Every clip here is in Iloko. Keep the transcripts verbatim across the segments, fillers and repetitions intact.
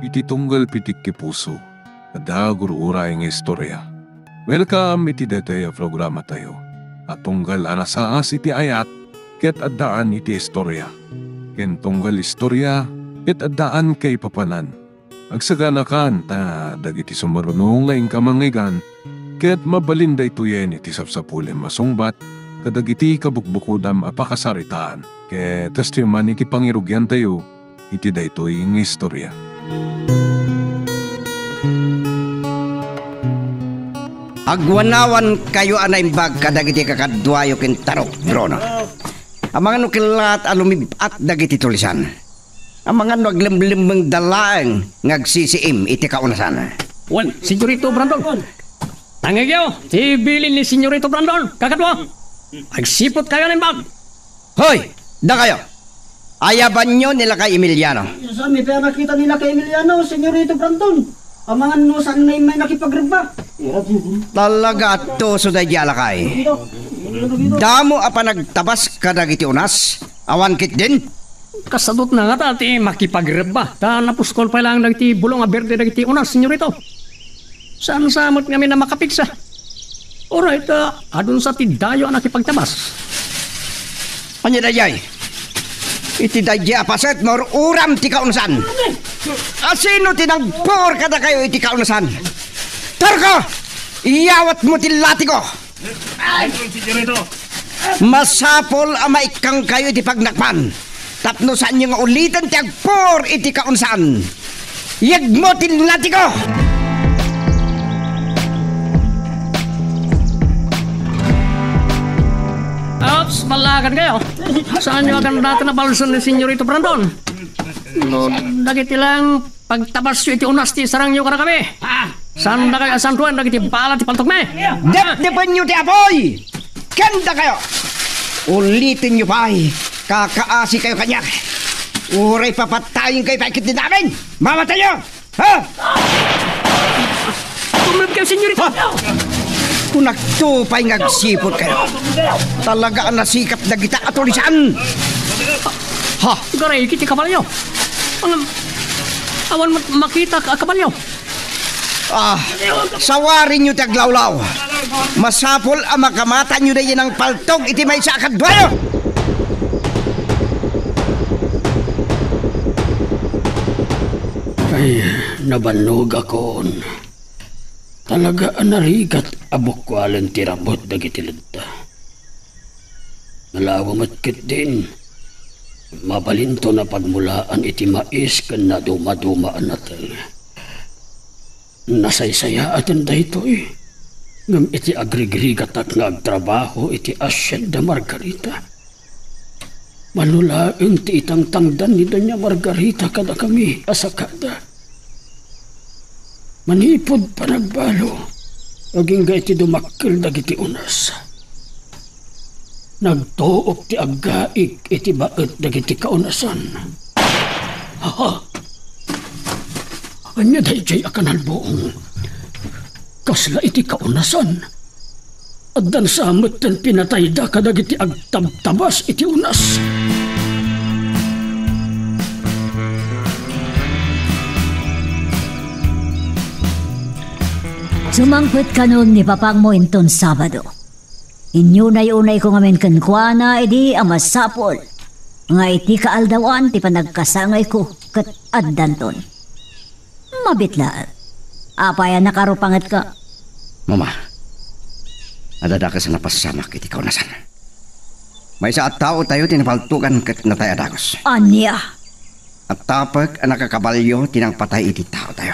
iti tunggal pitikki puso, adda gur-uray nga istorya. Welcome iti daytoy a programatayo a tunggal a nasaas iti ayat ket addaan iti istorya, ken tunggal istorya ket addaan kaipapanan. Agsaganakan ta dagiti sumaruno nga inka mangngeggan ket mabalin daytoyen iti sapsapulem a sungbat kadagiti kabukbukodam a pakasaritaan. Ket kastoy man iti pangirugiantayo iti daytoy nga istorya. Agwanawankayo a naimbag kadagiti kakaduayo ken Tarok, Bruno. Amangan no kellat a lumib-at dagiti tulisan. Amangan no aglemlemmengda laeng nga agsisiim iti kaunasan. Wen, Senyorito Brandon. Tangegyo ti bilin ni Senyorito Brandon, kakadua. Agsiputkayo a naimbag. Hoy, dakayo! Ayabanyo ni Lakay Emiliano. Saan mi pay a nakita ni Lakay Emiliano, Senyorito Brandon? Amangan no saan na immay nakipagrebba. Talaga, adtoso daydi a lakay. Damo a panagtabas kadagiti unas, awan ketdin? Kasadutna ngata ti makipagrebba, ta napuskol pay laeng dagiti bulong a berde dagiti unas, Senyorito. Saan sa met ngamin a makapigsa? Uray ta adun sa ti dayo a nakipagtabas. Ania daydiay? Iti daydiay a paset, maur-uram ti kaunasan. Asino ti nagbuor kadakayo iti kaunasan? Tarko! Iyawatmo ti latigo! Ay, Senyorito! Masapul a maikkangkayo iti pagnakpan tapno saanyo nga uliten ti agbuor iti kaunasan. Yegmo ti latigo! Ops, ballagankayo. Saanyo a gannatan a balsen ni Senyorito Brandon? No, dagiti lang pagtabasyo iti unas ti isarangyo kadakami. Saandakayo a santoen dagiti bala ti paltokmi. Depdepenyo ti apuy! Ken dakayo, ulitenyo pay, kakaasikayo kaniak. Uray papatayenkayo pay ketdin amin! Mamatayo! Ha? Tumulogkayo, Senyorito! Ha? Kunakto pay nga agsiputkayo. Talaga a nasikap dagita a tulisan. Ha? Garay iti kabalyo. Awan, awan mat-, makita a kabalyo. Ah, sawarinyo ti aglawlaw. Masapul a makamataenyo daydi nangpaltog iti maysa a kaduayo. Ay, nabannogakon. Talaga a narigat a bukualen ti rabut dagiti ledda. Nalawa met ketdin, mabalinton a pagmulaan iti mais ken nadumaduma a nateng. Nasaysayaaten daytoy, ngem iti agrigrigatak nga agtrabaho iti Hacienda Margarita, mano laeng ti itangtangdan ni Doña Margarita kadakami a sakada. Manipud panagbalo, agingga iti dumakkel dagiti unas. Nagtuop ti aggaig iti baet dagiti kaunasan. Ha? Ania daydiay a kanalbuong? Kasla iti kaunasan. Addan sa metten pinatayda kadagiti agtabtabas iti unas. Sumangpet kanon ni papangmo inton Sabado. Inyunay-unayko ngamin kenkuana idi a masapul nga iti kaaldawan ti panagkasangayko ket addanton. Mabiit laeng. Apay a nakarupangetka? Mama, adda dakes a napasamak iti kaunasan. Maysa a taotayo ti napaltogan ket natay a dagus. Ania? Attapek a nakakabalyo ti nangpatay iti taotayo.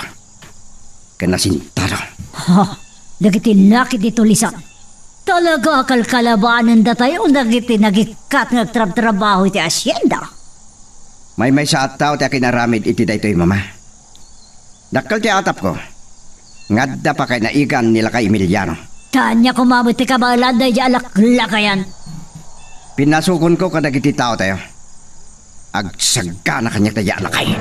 Ken nasintado. Ha? Dagiti laki ti tulisan. Talaga a kalkalabaanendatayo dagiti nagikkat nga agtrabtrabaho iti hacienda. Maymaysa a tao ti akinaramid iti daytoy, Mama. Dakkel ti atapko nga adda pakainaigan ni Lakay Emiliano. Ta ania koma met ti kabaelan daydi a laklakayan? Pinasukonko kadagiti taotayo. Agsagana kaniak daydi a lakay.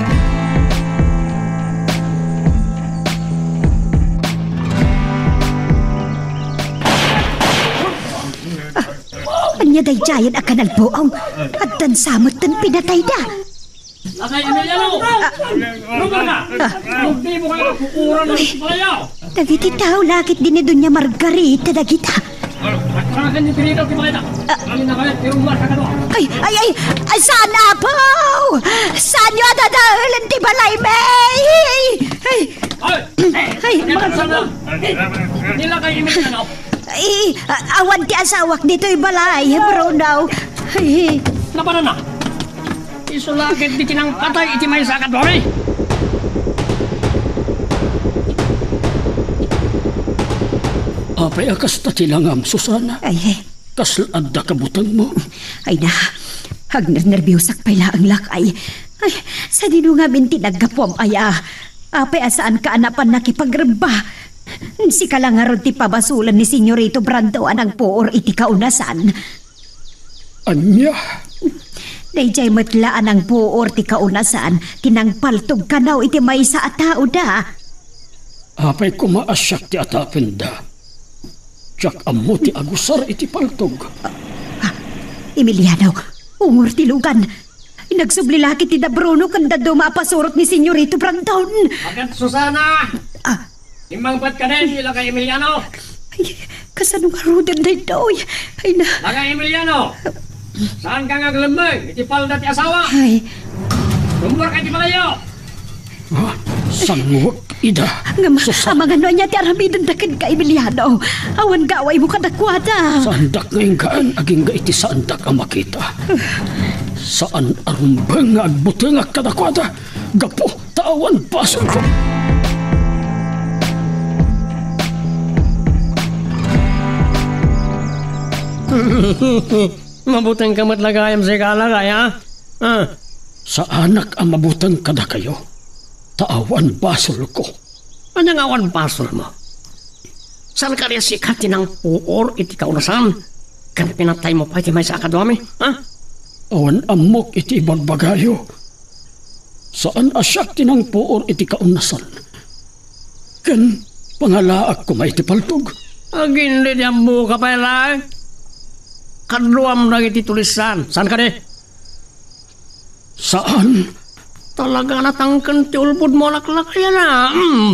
Ah, ania daydiayen a kanalbuong? Addan sa metten pinatayda. Lakay Emiliano! Lugar ka! Hindi mo kayo kukuran ng palayaw! Dagiti tao lakit din ni Doña Margarita dagita. Agparagan niyo diri daw ti balay na. Kami na kayo, pero lugar ka kadua. Ay, ay, ay, ay, saan, Apo? Saan niyo adadaelen ti balay, may? Ay, Ay! Ay, Ay, mga Emiliano! Lakay Emiliano! Ay, a-, awan ti asawak ditoy balay, Bruno. Ay. Napanan na. Isu lakit ti kinangpatay iti maysa a kaduami. Apay a kasta ti langam, Susana? Ay, ay. Kasla adda kabutengmo? Ay na, agnernerbiosak pay laeng, lakay. Ay, sadino ngamin ti naggapuam aya? Apay a saanka a napan nakipagremba? Sika la ngarud ti pabasolen ni Senyorito Brando a nangpuor iti kaunasan. Ania? Daydiay met la a nangpuor ti kaunasan ti nangpaltog kano iti maysa a taoda. Apay koma a siak ti atapenda? Diak ammo ti agusar iti paltog. Ah, Emiliano, ungor ti lugan. Nagsubli lakit ti da Bruno ken dadduma a pasurot ni Senyorito Brandon. Agat Susana! Ah. Immangpet ka din, Lakay Emiliano. Ay, kasano ngaruden daytoy? Ay na. Lakay Emiliano, saan ka nga aglemmeng iti palda ti asawa? Ay. Rummuar ka iti palayo! Ah, sangwek ida. Ngem, Susana. Amangan no ania ti aramidenda kenka, Emiliano? Awan gawaymo kadakuada. Saandak nga inggaan agingga iti saandak a makita. Saan a rumbeng nga agbutengak kadakuada gapu ta awan basolko. Mabutengka met la gayam sika, lakay, a? Ah. Saanak a mabuteng kadakayo, ta awan basolko. Ania nga awan basolmo? Saan kadi a sika ti nangpuor iti kaunasan, ken pinataymo pay ti maysa a kaduami, ha? Awan ammok iti ibagbagayo. Saan a siak ti nangpuor iti kaunasan. Ken pangalaak koma iti paltog. Agin di ammoka pay laeng? Kaduam dagiti tulissan. Saan kadi? Saan? Talaga natangken ti ulbodmo a laklakayan a. Mm.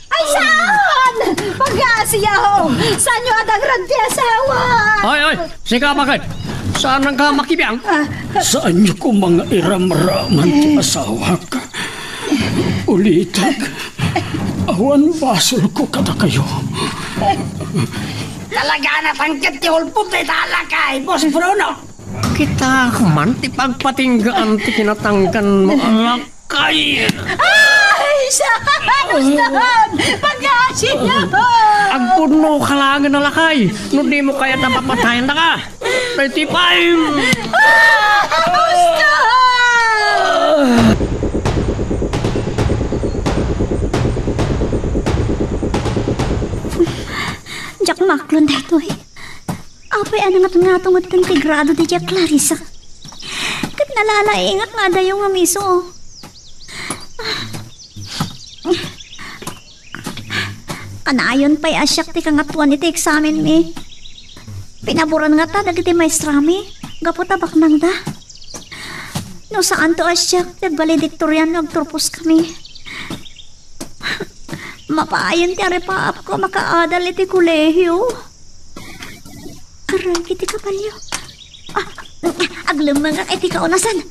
Ay, saan? Pagasiyo! Saanyo a dangrad ti asawa? Ay, ay, sika, bakit? Saan ka makibiang? Ah. Saanyo koma nga iramraman ti asawak? Ulitek, awan basolko kadakayo. Talaga natangken ti ulbod ti talakay, Boss Bruno. Kitak man ti pagpatinggaan ti kinatangkenmo a lakay. Ay, saan? Saan? Pagasiyo! Agpudno ka laengen a lakay. No dimo kayat a papatayendaka. Daytoy pay. Ah! Gusto! Diak maklon daytoy. Apay a nangatngato met ti grado ti Clarissa. Ket nalalaingak nga adayo nga miso. Kanayon pay a siak ti kangatoan iti eksamenmi. Pinaboran ngata dagiti maestrami gapu ta baknangda. No saanto a siak ti agvaledictorian no agturposkami, mapaayen ti aripaapko a makaadal iti kolehio. Aray, iti kabalio. Ah, aglemmengak iti kaunasan.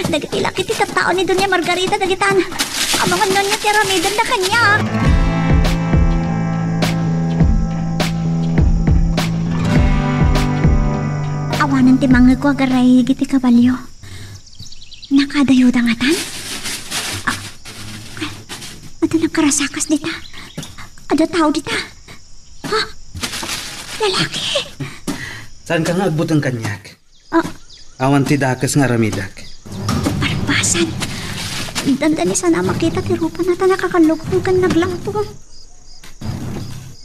Dagiti lakay ti tattao ni Doña Margarita dagitan. Amangan no ania ti aramidenda kaniak. Awanen ti mangngegko agaray iti kabalio. Nakadayoda ngatan? Ah, adda nagkarasakas dita. Adda tao dita. Ha? Lalaki? Saanka nga agbuteng kaniak? Ah. Awan ti dakes nga aramidek. Barbasan. Dandani sana a makita ti rupana ta nakakallukong ken naglapu.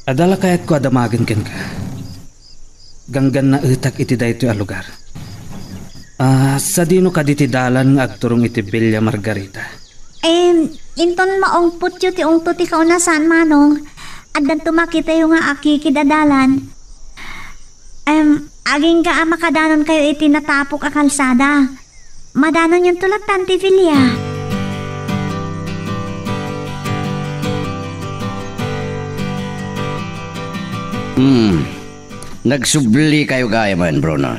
Adda la kayatko a damagen kenka. Ganggannaetak iti daytoy a lugar. Ah, sadino kadi ti dalan nga agturong iti Villa Margarita? Em, inton maungpotyo ti ungto ti kaunasan, Manong, addanto makitayo nga akikid a dalan. Em, agingga a makadanonkayo iti natapok a kalsada. Madanonyonto lattan ti Villa. Hmm. Nagsublikayo gayamen, Bruno.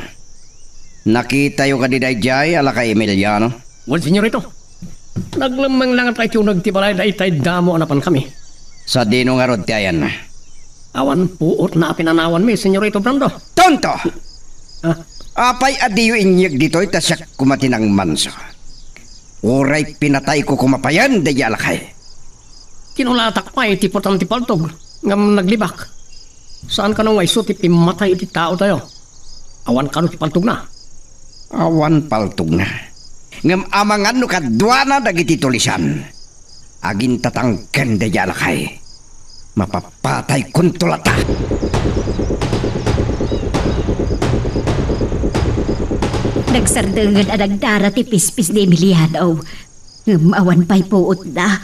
Nakitayo kadi daydiay a lakay Emiliano? Wen, senyorito. Naglemmeng la nga ta iti uneg ti balay dayta damo a napankami. Sadino ngarud ti ayanna? Awan puotna a pinanawanmi, senyorito Brando. Tonto! Ah. Apay a diyo inyeg ditoy ta siak koma ti nangmanso? Uray pinatayko koma payen daydiay a lakay. Kinulatak pay ti puotan ti paltog ngem naglibak. Saan kano nga isu ti pimmatay iti taotayo? Awan kano ti paltogna? Awan paltogna. Ngem amangan no kaduana dagiti tulisan. Agintatangken daydiay a lakay. Mapapataykonto latta. Nagsardengen a nagdara ti pispis ni Emiliano. Ngem awan pay puotna.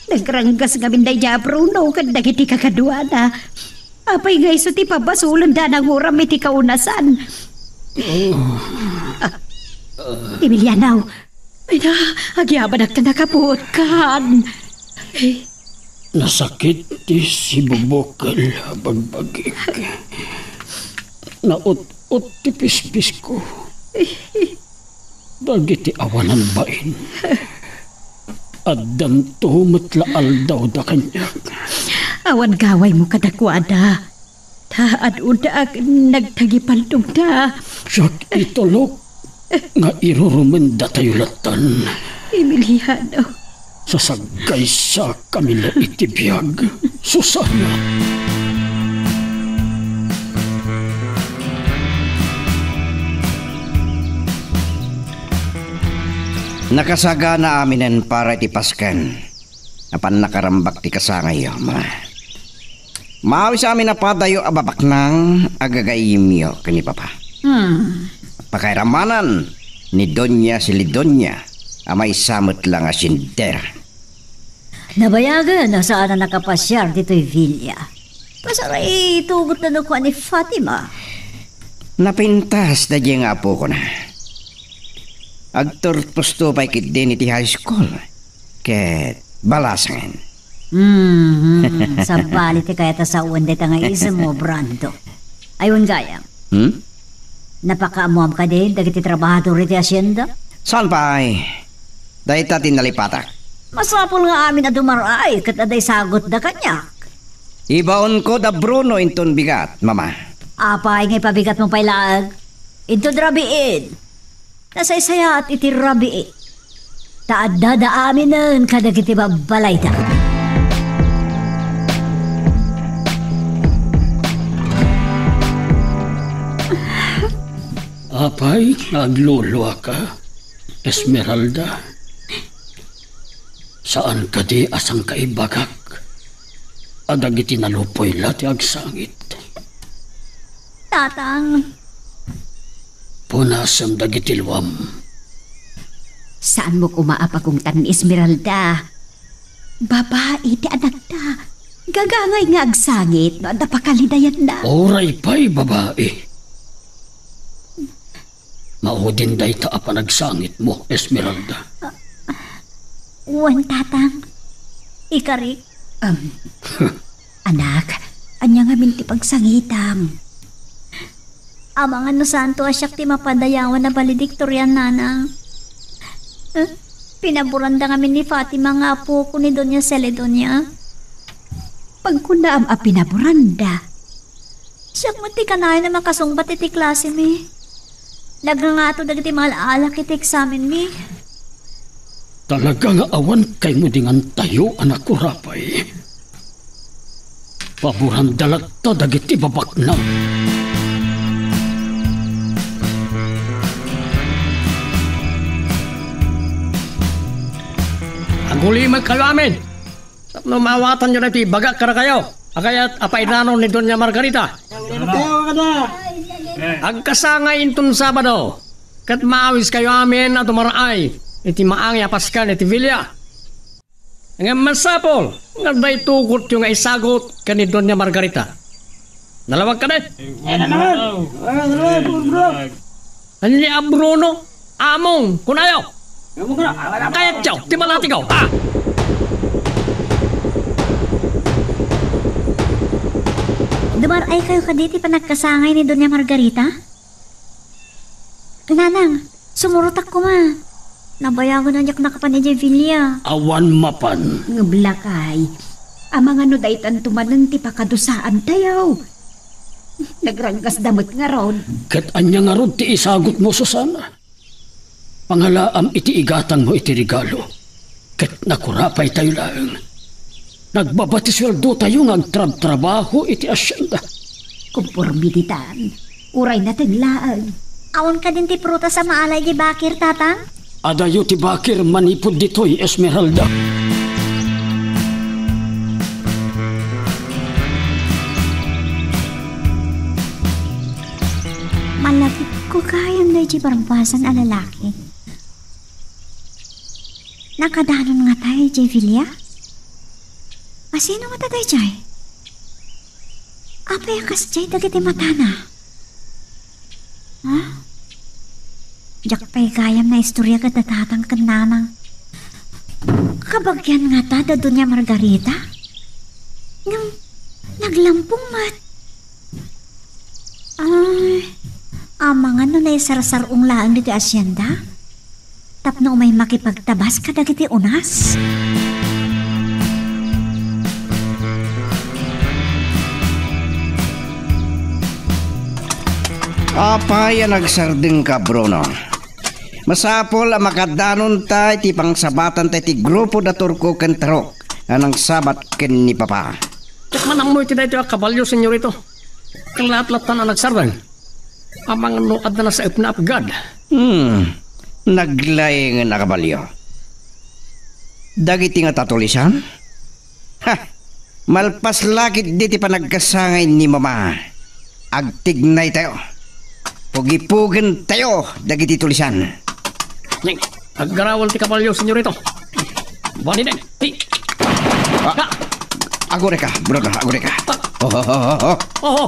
Nagranggas ngamin daydiay a Bruno ken dagiti kakaduana. Apay nga isu ti pabasolenda a nanguram iti kaunasan? Ah, Emiliano, ay na, agyabanak ta nakapuotkan. Nasakit ti sibubukel a bagbagik. Naut-ot ti pispisko. Dagiti awanan bain, addanto met la aldawda kaniak. Awan gawaymo kadakuada. Ta ad-odak nagtagipaltogda. Siak itulok nga irurumendatayo lattan. Emiliano. Sasagkaysakami la iti biag, Susana. Nakasagana aminen para iti pasken. Apan nakarambak ti kasangayyo, mama. Maawis amin a padayo a babaknang a gagayyemyo ken ni Papa. Hmm. Pakairamanan ni Doña Celidonia a maysa met la nga sendera. Nabayagen a saan a nakapasiar ditoy villa. Pasaray itugot na no kua ni Fatima. Napintas daydiay nga apokona. Agturposto pay ketdin iti high school. Ket balasangen. Mhm. Sabali ti kayat a sawen dayta nga ismo, Brando. Ay, wen gayam. Hmm? Napakaammoam kadi dagiti trabahador iti hacienda? Saan pay? Dayta ti nalipatak. Masapul nga amin a dumar-ay ket adda isagutda kaniak. Ibaonko da Bruno inton bigat, Mama. Apay nga ipabigatmo pay laeng? Inton rabiin. Nasaysayaat iti rabii, ta addada aminen kadagiti babbalayda. Apay nga agluluaka, Esmeralda? Saan kadi a sangkaibagak a dagiti nalupuyna ti agsangit? Tatang. Punasem dagiti luam. Saanmo koma a pagungtan ni Esmeralda. Babai ti anakta. Gagangay nga agsangit no adda pakalidayanna. Uray pay babai. Maudin dayta a panagsangitmo, Esmeralda. Wen, Tatang. Ikarik. Am, anak, ania ngamin ti pagsangitam? Amangan no santo a siak ti mapadayawan a valedictorian, Nanang. Eh, pinaburanda ngamin ni Fatima nga apoko ni Doña Celedonia. Pagkunaam a pinaburanda? Siak met ti kanayon a makasungbat iti klasemi. Nagngangato dagiti maal-alak iti eksamenmi. Talaga nga awan kaymo di ngantayo a nakurapay. Paburanda latta dagiti babaknang. Agulimekkayo amin. Tapno maawatanyo daytoy ibagak kadakayo a kayat a painanon ni Doña Margarita. Agkasangay inton Sabado, ket maawiskayo amin a dumaraay iti maangay a pasken iti villa. Ngem masapul nga adda itugotyo nga isagut ken ni Doña Margarita. Nalawag kadi? Ania a Bruno? Among, kunayo! Kayatyo, ti malatigaw, ha? Dumar-ay kayo kadi ti panagkasangay ni Doña Margarita? Nanang, sumurotak koma. Nabayagan a diak nakapan idiay villa. Awan mapan. Ngem lakay, amangan no daytanto manen ti pakadusaan tayo. Nagranggasda met ngarud. Ket ania ngarud ti isagutmo, Susana? Pangalaam iti igatangmo iti regalo, ket nakurapaytayo laeng. Nagbabati sueldotayo nga agtrabtrabaho iti asienda. Konforme ditan, uray nateng laeng. Awan kadin ti prutas a maala iti bakir, Tatang? Adayo ti bakir manipud ditoy, Esmeralda. Malagipko gayam daydiay barbasan a lalaki. Nakadanon ngata idiay villa? Asino ngata daydiay? Apay a kasdiay dagiti matana? Ha? Diak pay gayam naistorya ket da Tatang ken Nanang. Kabagian ngata da Doña Margarita? Ngem naglampong met. Ay, amangan no naisarsar-ong laeng ditoy asienda? Tapno umay makipagtabas kadagiti unas? Apay a nagsardengka, Bruno? Masapul a makadanonta iti pangsabatanta iti grupo da Turko ken Tarok a nangsabat ken ni Papa. Ket manammoy ti daytoy a kabalio, senyorito. Kalatlatta a nagsardeng. Amangan no adda nasaepna a pigad. Hmm, naglaengen a kabalio. Dagiti ngata tulisan? Ha! Malpas la ketdi ti panagkasangay ni Mama. Agtignaytayo. Pugipugentayo dagiti tulisan. Ni, aggarawel ti kabalio, senyorito. Bani den. Ti. Ah, agurayka, Bruno, agurayka. Ah. Oh, oh, oh, oh, oh. Oho.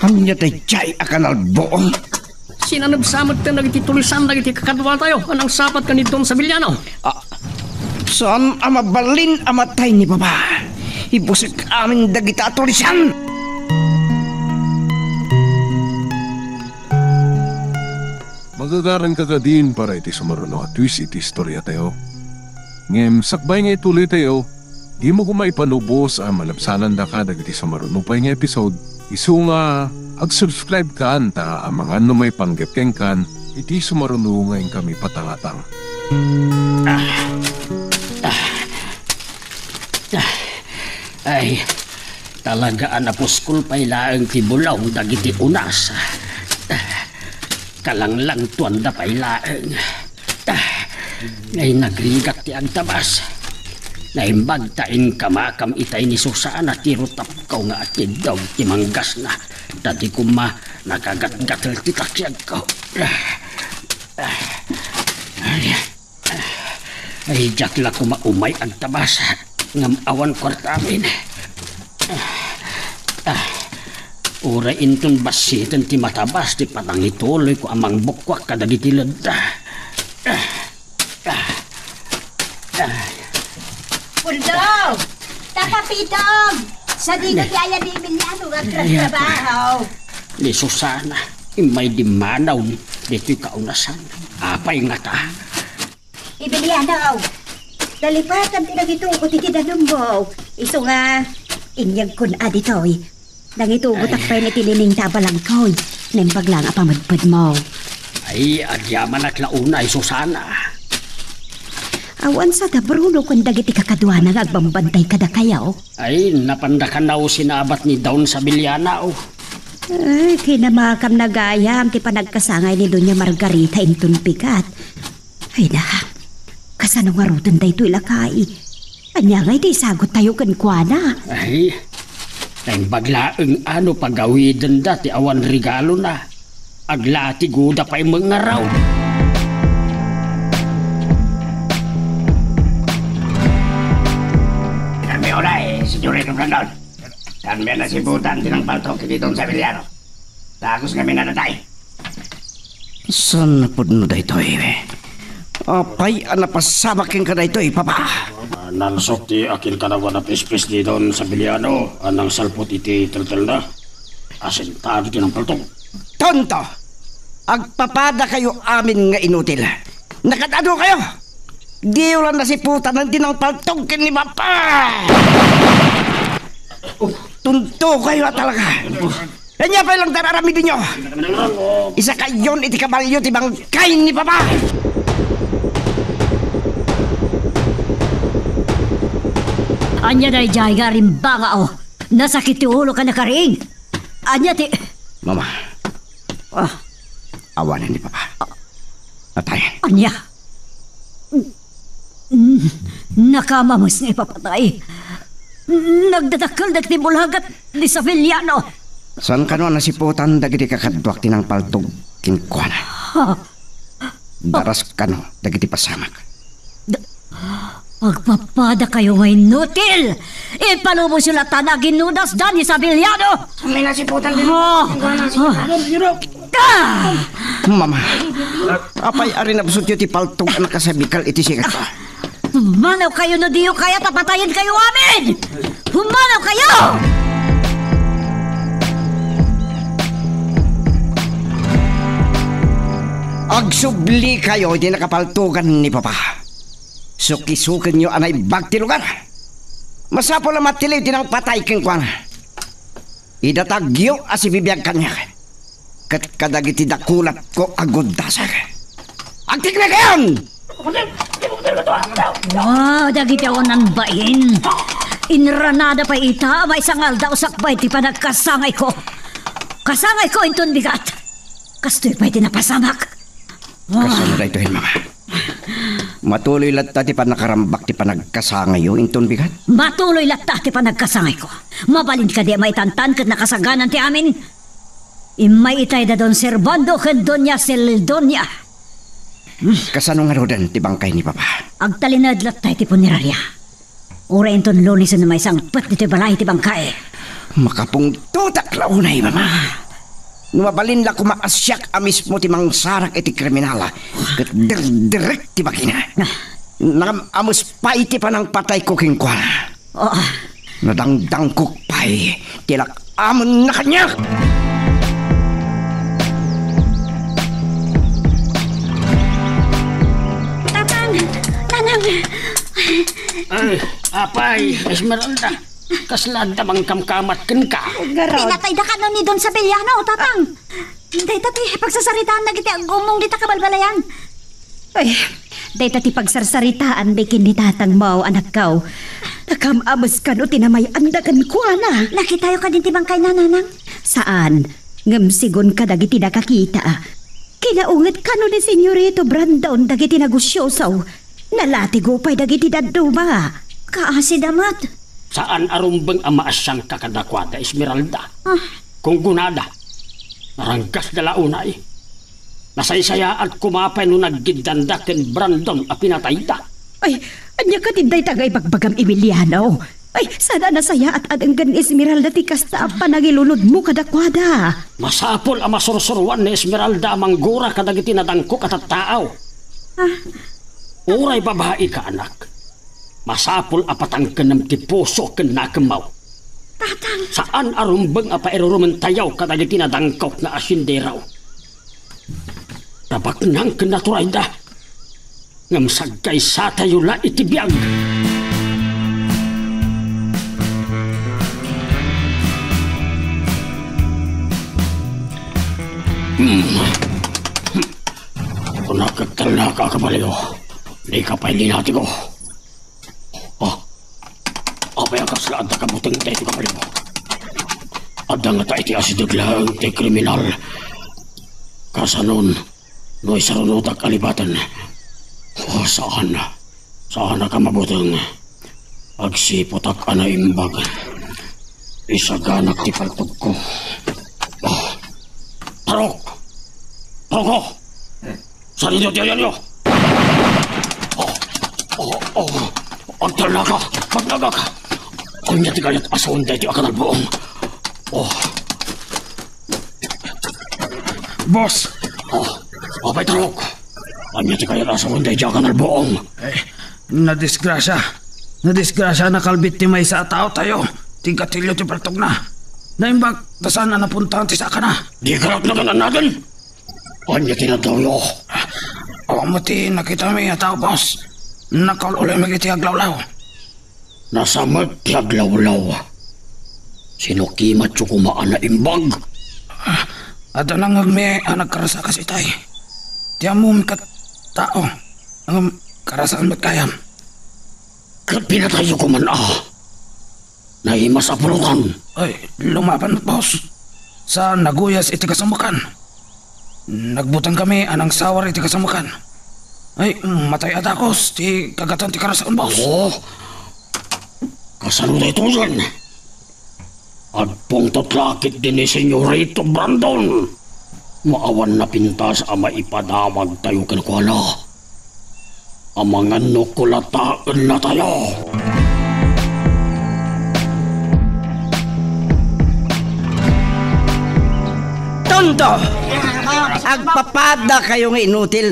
Ania daydiay a kanalbuong? Sinanebsa metten dagiti tulisan dagiti kakaduatayo a nangsabat ken ni Don Sevillano. Ah, saan a mabalin a matay ni Papa? Ibusek amin dagita a tulisan! Magagaranka kadin para iti sumaruno a twist iti istoriatayo. Ngem sakbay nga ituloytayo, dimo koma ipanubos a malabsanandaka dagiti sumaruno pay nga episode, isu nga ag-subscribe kan ta amangan no maipanggep kenkan iti sumaruno nga inkami patangatang. Ah. Ah. Ah. Ay, talaga a napuskol pay laeng ti bulong dagiti unas. Ah. Kalanglangtuanda pay laeng. Ah, ay, nagrigat ti agtabas. Naimbag ta inkamakam itay ni Susana ti rutapko nga atiddog ti manggasna. Ta di koma nakagatgatel ti takiagko. Ah, ah, ay, ay, diak la koma umay agtabas. Ngem awan kuarta amin. Ah, ah. Uray inton bassiten ti matabas ti panangituloyko a mangbukkuak kadagiti ledda. Ah, ah, ah. Puldo! Takapitong! Sadino ti ayan ni Emiliano nga agtratrabaho? Ni Susana, immay dimmanaw ditoy kaunasan. Apay ngata? Emiliano, nalipatan ti nangitugot iti danummo. Isu nga, inyegkon a ditoy. Nangitugotak pay iti liningta a balagko. Naimbag laeng a pamedpedmo. Ay, agyamanak la unay, Susana. Awan sada Bruno ken dagiti kakaduana nga agbambantay kadakayo. Ay, napanda kano sinabat ni Don Sevillano. Ay, kinamakam gayam ti panagkasangay ni Doña Margarita inton pigat. Ay, na. Kasano ngaruden daytoy, lakay? Ania ngay ti isaguttayo kenkuana? Ay, naimbag laeng a no pagawidenda ti awan regalona. Aglatigoda pay met ngarud. Kami uray, Senyorito Brandon. Kami a nasibutan ti nangpaltok iti Don Sevillano. Dagus kami nadatay. Saan a pudno daytoy? Apay a napasamak kenka daytoy, Papa? Ah, nalsok ti akin kanawan a pispis ni Don Sabiliano a nangsalpot iti teltelna. Asintado ti nangpaltog. Tonto! Agpapadakayo amin nga inutil. Nakad-adu kayo! Diyo lang nasiputan ti nangpaltog ken ni Papa! Tunto kayo talaga! Ania pay lang ti ar-aramidenyo? Isakayon iti kabalio ti bangkay ni Papa! Ania daydiay nga rimbanga, oh? Nasakit ti ulo ka nakaring? Ania ti Mama. Ah. Awanen ni Papa. Natayen. Ania? Mm, nakamamus nga ipapatay. Nagdadakkel dagiti bulagat ni Saviliano. Saan kano a nasiputan dagiti kakaduak ti nangpaltog kenkuana? Ha? Daras kano dagiti pasamak. Da-, agpapadakayo nga inutil! Ipalubosyo latta nga aginnudasda ni Sabiliano! May nasiputan din. Ah! Ah! Mama, apay a rinabsotyo ti paltog a nakasabikal iti sikat? Pumanaw kayo no diyo kayat a patayen kayo amin! Pumanaw kayo! Agsubli kayo iti nakapaltogan ni Papa. Sukisukenyo a naimbag ti lugar. Masapul a matiliw ti nangpatay kenkuana. Idatagyo a sibibiag kaniak ket kadagiti dakulapko a guddasak. Agtiknakayon! Wow, dagiti awanan bain. Inranada pay ita, maysa nga aldaw sakbay ti panagkasangayko. Kasangayko inton bigat. Kastoy pay ti napasamak. Wow. Kasano daytoy, Mama? Matuloy latta ti pannakarambak ti panagkasangayyo inton bigat? Matuloy latta ti panagkasangayko. Mabalin kadi a maitantan ket nakasaganan ti amin? Immay itay da Don Servando ken Doña Celdonio. Kasano ngaruden ti bangkay ni Papa? Agtalinaed latta iti puneraria. Uray inton Lunes no maisangpet ditoy balay ti bangkay. Makapungtotak la unay, Mama. No mabalin la koma a siak a mismo ti mangsarak iti kriminal, ket derderek ti bagina. Ah. Nangam-ames pay ti panangpatayko kenkuana. Ah. Nadangdangkok pay ti lak-amen na kaniak. Tatang! Nanang! Ay, apay, Esmeralda. Kasla adda mangkamkamat kenka? Garod. Pinatayda kano ni Don Sabeliano, Tatang. Dayta ti pagsasaritaan dagiti agumong dita kabalbalayan. Ay, dayta ti pagsarsaritaan mi ken ni tatangmo, anakko. Nakam-ames kano ti namay-anda kenkuana. Nakitayo kadin ti bangkayna, Nanang? Saan. Ngem sigun kadagiti nakakita, kinaunget kano ni Senyorito Brandon dagiti nagusioso. Nalatigo pay dagiti dadduma. Kaasi da met. Saan a rumbeng a maasianka kadakuada, Esmeralda. Ah. Kunkunada, naranggasda la unay. Nasaysayaat koma pay no naggiddanda ken Brandon a pinatayda. Ay, ania kadi dayta nga ibagbagam, Emiliano? Ay, saan a nasayaat a denggen ni Esmeralda ti kasta a panangilunodmo kadakuada. Masapul a masursuroan ni Esmeralda a manggura kadagiti nadangkok a tattao. Ah. Uray babaika, anak, masapul a patangkenem ti puso ken nakemmo. Tatang! Saan a rumbeng a pairurumentayo kadagiti nadangkok nga asindero. Nabaknang ken naturayda. Ngem saggaysatayo la iti biag. Hmm. Kunakettalnaka, kabalio. Dika pay linatigo. Ah, apay a kasla adda kabuteng daytoy, kabalio? Adda ngata iti asideg laeng ti kriminal. Kasanon, no isarunotak a libaten. Oh, saan. Saanaka mabuteng. Agsiputak a naimbag. Isaganak ti paltogko. Ah. Tarok! Tarok! Saan iti ayanyo? Oh, oh, oh. Agtalnaka! Agtalnaka! Ania ti kayat a sawen daytoy a kanalbuong? Oh. Boss! Oh. Apay, Tarok? Ania ti kayat a sawen daydiay a kanalbuong? Eh, nadisgrasia. Nadisgrasia a nakalbit ti maysa a taotayo. Ti gatilio ti paltogna. Naimbag, ta saan a napuntahan ti sakana. Di kayo nagan-annagan? Ania ti nadawyo? Awan met ti nakitami a tao, boss. Nakaul-ulimig iti aglawlaw. Nasamek ti aglawlaw. Sino kimatyo koma a naimbag? Ah, adda nangngegmi a nagkarasa kas itay. Ti ammomi ket tao. Ngem karasaan met gayam. Ket pinatayyo koman a. Naimas a pulutan. Ay, lumaban met, boss. Sa naguyas iti kasamekan. Nagbutengkami a nangsawar iti kasamekan. Ay, matay a dakes ti kagatan ti karasaen, boss. Oh, kasano daytoyen? Agpungtot la ketdi ni Senyorito Brandon. No awan napintas a maipadawagtayo kenkuana, amangan no kulataennatayo. Tonto! Agpapadakayo nga inutil.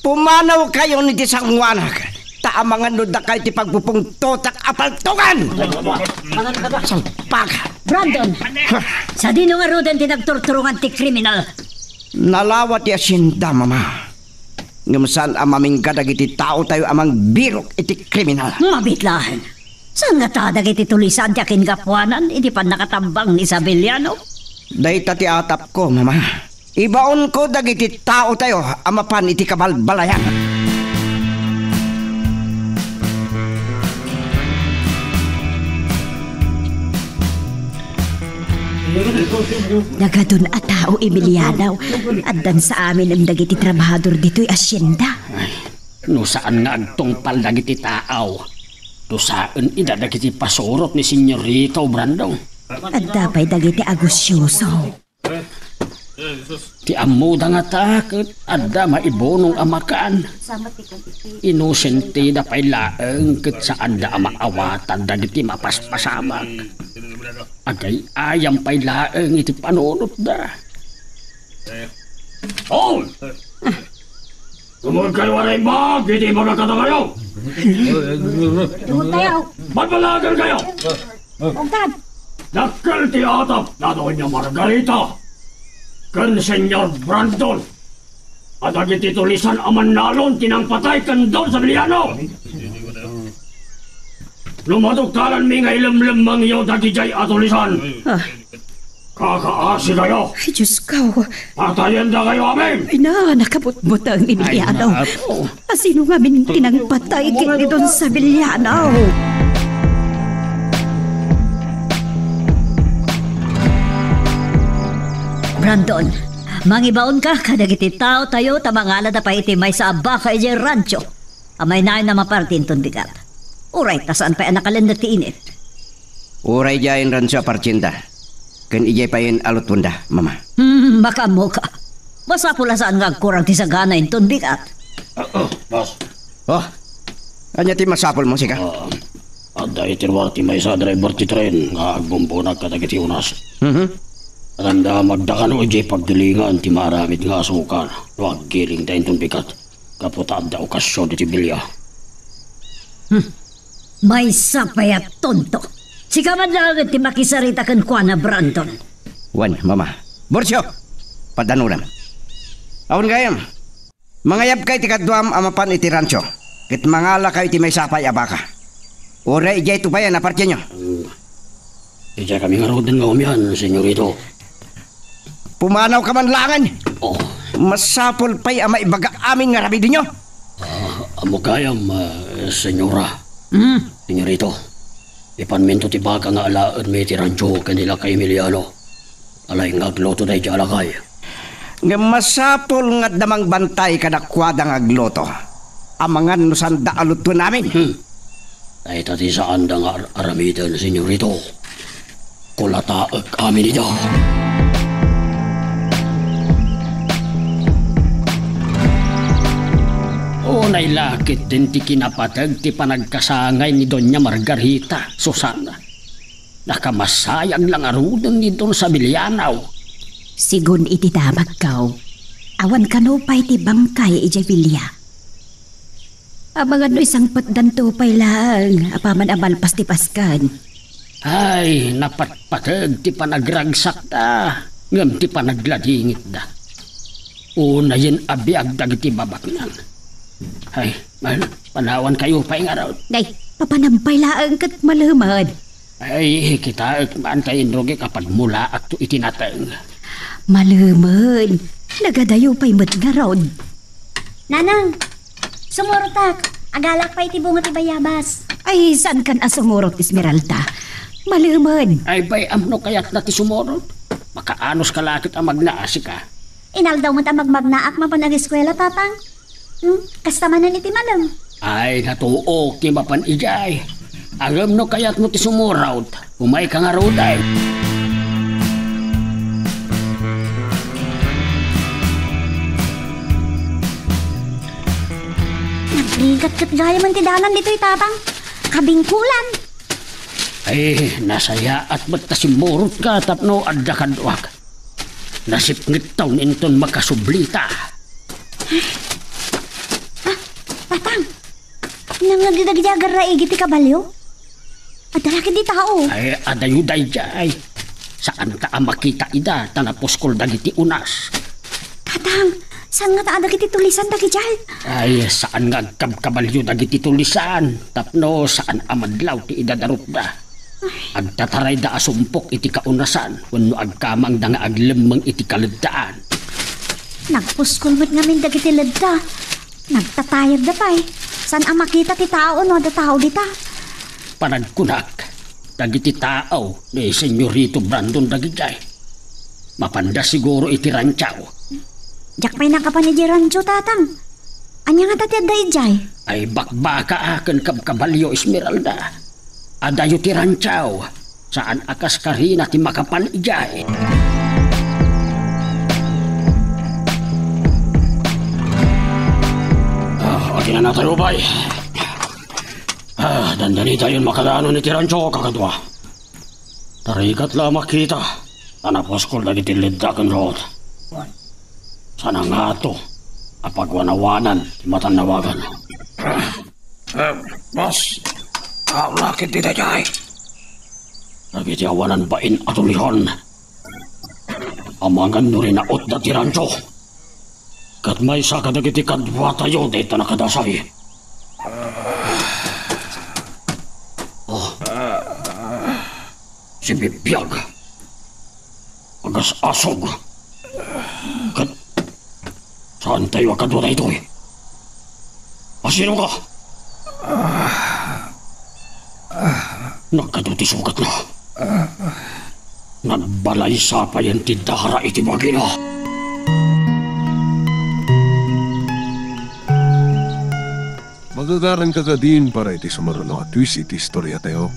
Pumanawkayon iti sangoanak, ta amangan no dakayo ti pagpupungtotak a paltogan! Salpak! Brandon! Sadino ngaruden ti nagturturongan ti kriminal? Nalawa ti asienda, Mama. Ngem saan a mamingga dagiti taotayo a mangbirok iti kriminal. Mabiit laeng. Saan ngata dagiti tulisan ti akingapuanan iti pannakatambang ni Isabeliano? Dayta ti atapko, Mama. Ibaonko dagiti taotayo a mapan iti kabalbalayan. Nagadun a tao, Emiliano. Addan sa amin dagiti trabahador ditoy asienda. Ay, no saan nga agtungpal dagiti tao, dusaen ida dagiti pasurot ni Senyorito Brandon. Adda pay dagiti agusyoso. Ti ammoda ngata ket adda maibunong a makan. Inosenteda pay laeng ket saanda a maawatan dagiti mapaspasamak. Agay-ayam pay laeng iti panunotda. Hoy! Tumulkayo a naimbag iti ibaga kadakayo! Tumulkayo! Balbalagankayo! Ungkad! Dakkel ti atap da Doña Margarita ken Señor Brandon a dagiti tulisan a mannalon ti nangpatay ken Don Sabeliano. No maduktalanmi nga ilemlemmengyo dagidiay a tulisan, ah, kakaasikayo. Ay, Diyos ko. Patayendakayo amin. Ay na, nakabutbuteng ni Emiliano. Ay, naku. Asino ngamin ti nangpatay ken ni Don Sabeliano? Brandon, mangibaonka kadagiti taotayo ta mangalada pay iti maysa a baka idiay rancho. Amaynayon a maparti inton bigat. Uray ta saan pay a nakalennek ti init. Uray diayen rancho a partienda. Ken idiay payen a lutponda, Mama. Hmm, makaammoka. Masapul a saan nga agkurang ti sagana inton bigat. Ah, ah, boss. Oh, ania ti masapulmo, sika? Ah, adda iti ruar ti maysa a driver ti tren nga agbumbunak kadagiti unas. Mhm. Adda magdakano idiay paggilingan ti maaramid nga asukar no aggiling ta inton bigat. Gapu ta adda okasion iti bilia. Hmm. Maysa pay a tonto. Sika man laeng ti makisarita kenkuana, Brandon. Wen, Mama. Borcio, paddanuram. Awan gayam. Mangayabka iti kaduam a mapan iti rancho, ket mangalakayo iti maysa pay a baka. Uray idiay tupayan a partienyo. Idiay kami ngaruden nga umian, senyorito. Pumanawka man laengen. Oh. Masapul pay a maibaga amin nga aramidennyo. Ah, ammo gayam, ah, senyora. Hmm? Senyorito, ipanminto ti baka nga alaenmi iti rancho ken ni Lakay Emiliano. Alay nga agluto daydiay a lakay. Ngem masapul nga adda mangbantay kadakuada nga agluto. Amangan no saanda a lutuen amin. Hmm. Dayta ti saanda nga ar-, aramiden, senyorito. Kulataek amin ida. Unay la ketdin ti kinapateg ti panagkasangay ni Doña Margarita, Susana. Nakamasayag la ngaruden ni Don Sabeliano. Sigun iti damagko, Awan kano pay ti bangkay idiay bilia. Amangan no isangpetdanto pay laeng apaman a malpas ti Paskan. Ay, napatpateg ti panagragsakda, ngem ti panagladingitda. Unayen a biag dagiti babaknang. Ay, man, panawankayo pay ngarud. Nay, papanam pay laeng ket malemed. Ay, kitaek man ta inrugik a pagmulaakto iti nateng. Malemed, nagadayo pay met ngarud. Nanang, sumurotak. Agalak pay ti bunga ti bayabas. Ay, saankan a sumurot, Esmeralda? Malemed. Ay, bay, amno kayatna ti sumurot? Makaanus ka la ket a magnaasika. Inaldaw met a magmagnaak mapan ageskuela, Tatang. Hmm, kasta manen iti malem. Ay, natuok ti mapan idiay. Ngem no kayatmo ti sumurot, umayka ngaruden. Nagrigat ket gayamen ti dalan ditoy, Tatang. Kabingkulan. Ay, nasayaat met ta simmurotka tapno adda kaduak. Nasipngettaw inton makasublita. Ah, Tatang, nangngegyo dagiti agarraig iti kabalio? Adda la ketdi tao. Ay, adayo daydiay. Saanka a makita ida ta napuskol dagiti unas. Tatang, saan ngata a dagiti tulisan dagidiay? Ay, saan nga agkabkabalio dagiti tulisan tapno saan a madlaw ti idadarupda. Agtatarayda a sumpok iti kaunasan wenno agkamangda nga aglemmeng iti kaleddaan. Nagpuskol met ngamin dagiti ledda. Nagtatayabda pay. Saan a makita ti tao no adda tao dita. Panagkunak, dagiti tao ni Senyorito Brandon dagidiay. Mapanda siguro iti rancho. Diak pay nakapan idiay rancho, Tatang. Ania ngata ti adda idiay? Ay, bakbaka ken kabkabalio, Esmeralda. Adayo ti rancho. Saan a kas karina ti makapan idiay. Ah, aginana tayo, bay. Ah, dandani tayon makadanon iti rancho, kakadua. Tarigat la a makita a napuskol dagiti ledda ken ruot. Saan a ngato a pagwanawanan ti matannawagan. Eh, boss, awan la ketdi daydiay. Dagiti awanan bain a tulisan. Amangan no rinautda ti rancho. Ket maysa kadagiti kaduatayo dayta nakadasay. Oh. Sibibiag. Agas-asog. Ket saan tayo a kadua daytoy? Asino ka? Nagkadu ti sugatna. Nagbalaysa payen ti dara iti bagina. Magagaranka kadin para iti sumaruno a twist iti istoriatayo.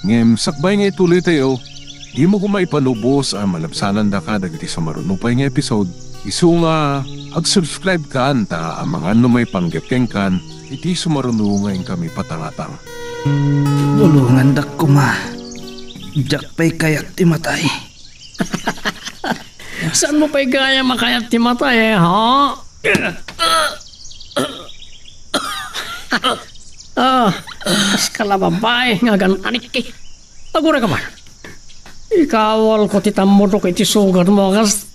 Ngem sakbay nga ituloytayo, dimo koma ipalubos a malabsanandaka dagiti sumaruno pay nga episode. Isu nga ag-subscribe kan ta amangan no maipanggep kenkan iti sumaruno nga inkami patangatang. Bulongandak koma. Diak pay kayat ti matay. Saan mo pay gayam a kayat ti matay, eh, ha? Ah, kas ka la babai nga agan-anikki. Aguray ka man. Ikawal ko ti tammudok iti sugat mo, kas-,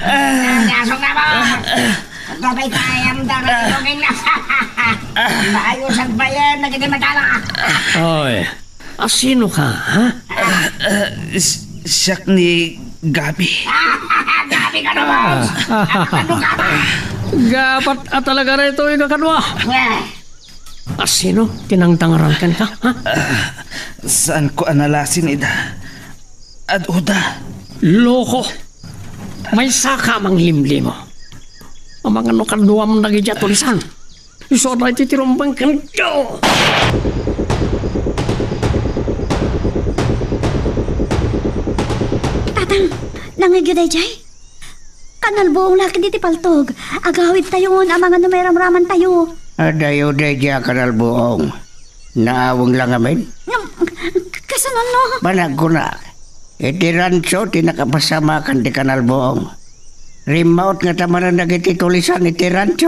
Ang asong na mo! Kapay kayam da, may ilongin na. Maayo sa bayan, nagitimatala. Oy, asino ka, ha? Ah, ah, s-, siak ni Gabi. Gabi ka naman! Ano ka ba? Gapat a talaga rito, ikakadwa. Eh. Asino ti nangtangaran kenka, ha? Ah, saan ko a nalasin ida? Ad-oda. Loko! Maysaka a manglimlimo. Amangan no kaduam dagiti a tulisan. Isu a daytoy ti rumbeng kenka. Tatang, nangngegyo daydiay? Kanalbuong la ketdi ti paltog. Agawidtayon amangan no mairamramantayo. Adayo daydiay a kanalbuong. Naaweng la ngamin? Ngem, k-, kasano no? Panagkunak, Iti rancho ti nakapasamakan ti kanalbuong. Rimmaut ngata manen dagiti tulisan iti rancho.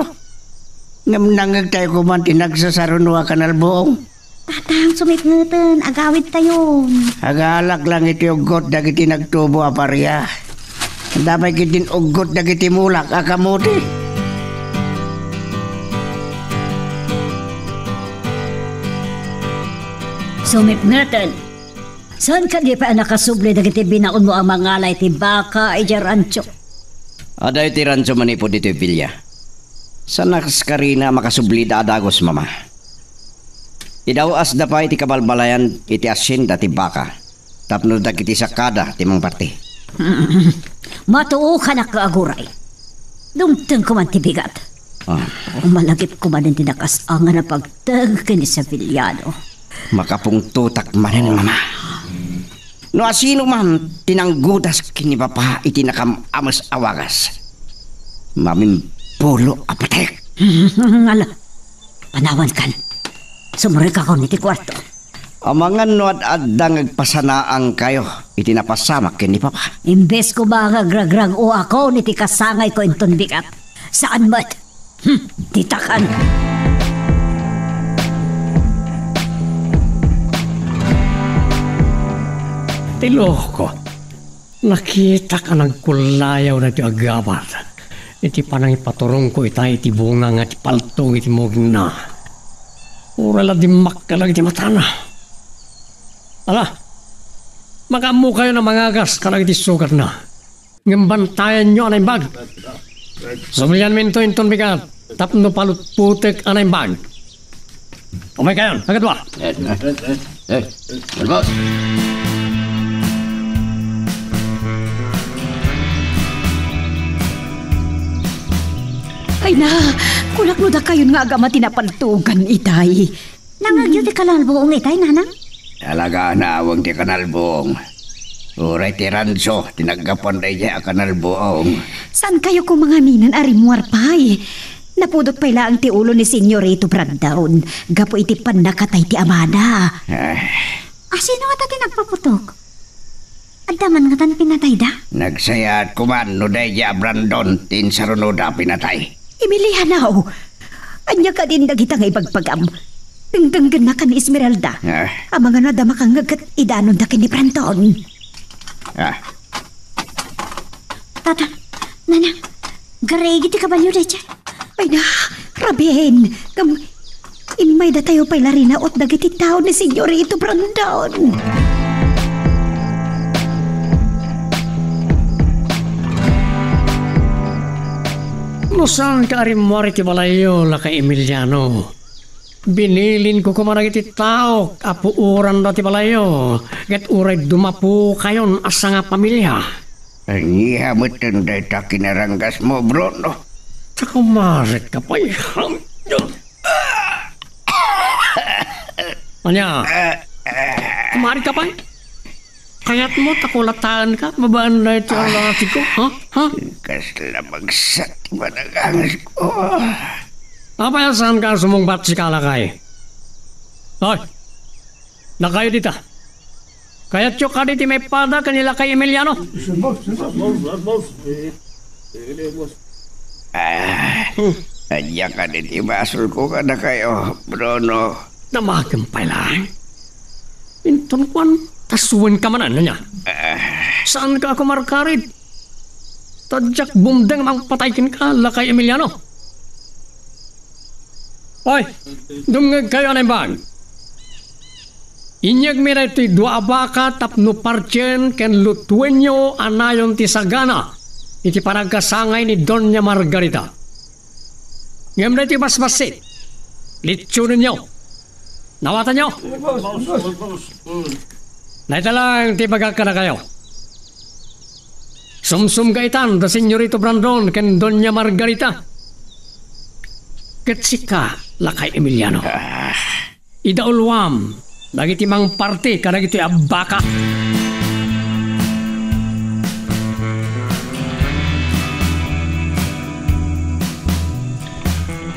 Ngem nangngegtayo koman ti nagsasaruno a kanalbuong. Tatang, sumipngeten, agawidtayon. Agalak lang iti uggot dagiti nagtubo a paria. Damay ketdin uggot dagiti mulak a kamote. Sumipngeten. Saan kadi pay a nakasubli dagiti binaonmo a mangala iti baka idiay rancho? Adda iti rancho manipud ditoy bilia. Saan a kaskarina a makasubli da a dagus, Mama. Idaw-asda pay iti kabalbalayan iti asienda ti baka tapno dagiti sakada ti mangparti. Matuokanak nga aguray. Dumteng koman ti bigat. Ah. Malagip koman iti nakas-angan a pagteng ken ni Sevillano. Makapungtotak manen, Mama. No asino man ti nanggudas ken ni Papa iti nakam-ames a wagas, mamimpulo a patek. Ala, panawankan. Sumrekakon iti kuarto. Amangan no ad-adda nga agpasanaangkayo iti napasamak ken ni Papa. Imbes koma nga agragrag-oakon iti kasangayko inton bigat. Saan met? Hmm, ditakan. Ti loko, nakitak a nagkullayaw daytoy a gabat iti panangipaturongko itay iti bunga nga ti paltog iti mugingna. Uray la dimmakkel dagiti matana. Ala, makaammokayon a mangagas kadagiti sugatna. Ngem bantayanyo a naimbag. Sublianminto inton bigat tapno palutpotek a naimbag. Umaykayon, a kadua. Eh, eh, eh, eh, eh, Albus. Ay na, kunak no dakayon nga agama ti napaltogan itay. Nangngegyo ti kanalbuong itay, nanang? Talaga a naaweng ti kanalbuong. Uray ti rancho ti naggapuan daydiay a kanalbuong. Saankayo koma ngamin a rimmuar pay? Napudot pay laeng ti ulo ni Senyorito Brandon gapu iti pannakatay ti amana. Ah. Asino ngata ti nagpaputok? Adda man ngatan pinatayda? Nagsayaat koman no daydiay a Brandon ti insarunoda a pinatay. Emiliano, ania kadin dagita nga ibagbaga? Dengdenggennak ni Esmeralda. Ah. Amangan no adda makangngeg ket idanonda ken ni Brandon. Ah. Tata, nanang, garigi ti kabalio daydiay. Ay na, rabiin. Ngem, immaydatayo pay la rinaut dagiti tao ni Senyorito Brandon. No saanka a rimmuar iti balayyo, Lakay Emiliano, binilinko koma dagiti taok a puoranda ti balayyo, ket uray dumapukayon a sangapamilia. Ania metten dayta kinaranggasmo, Bruno? Ta kumarekka pay. Ania? Kumarekka pay? Kayatmo ta kulataenka babaen daytoy a lalakiko, ha? Ha? Kasla bagsak ti managangasko. Apay a saanka a sumungbat, sika, lakay? Hoy! Dakayo dita. Kayatyo kadi ti maipada ken ni Lakay Emiliano? Ah, ania kadi ti basolko kadakayo, Bruno? Damagem pay laeng. Inton kuan, ta suenka manen, ania? Ah. Saanka a kumarkarit? Ta diak bumdeng a mangpatay kenka, Lakay Emiliano. Oy, dumngegkayo a naimbag. Inyegmi daytoy dua a baka tapno partien ken lutuenyo a nayon ti sagana iti panagkasangay ni Doña Margarita. Ngem daytoy basbassit, litsionenyo. Nawatanyo? Dayta laeng ti ibagak kadakayo. Sumsumga itan da Senyorito Brandon ken Doña Margarita. Ket sika, Lakay Emiliano, ah, idauluam dagiti mangparti kadagitoy a baka.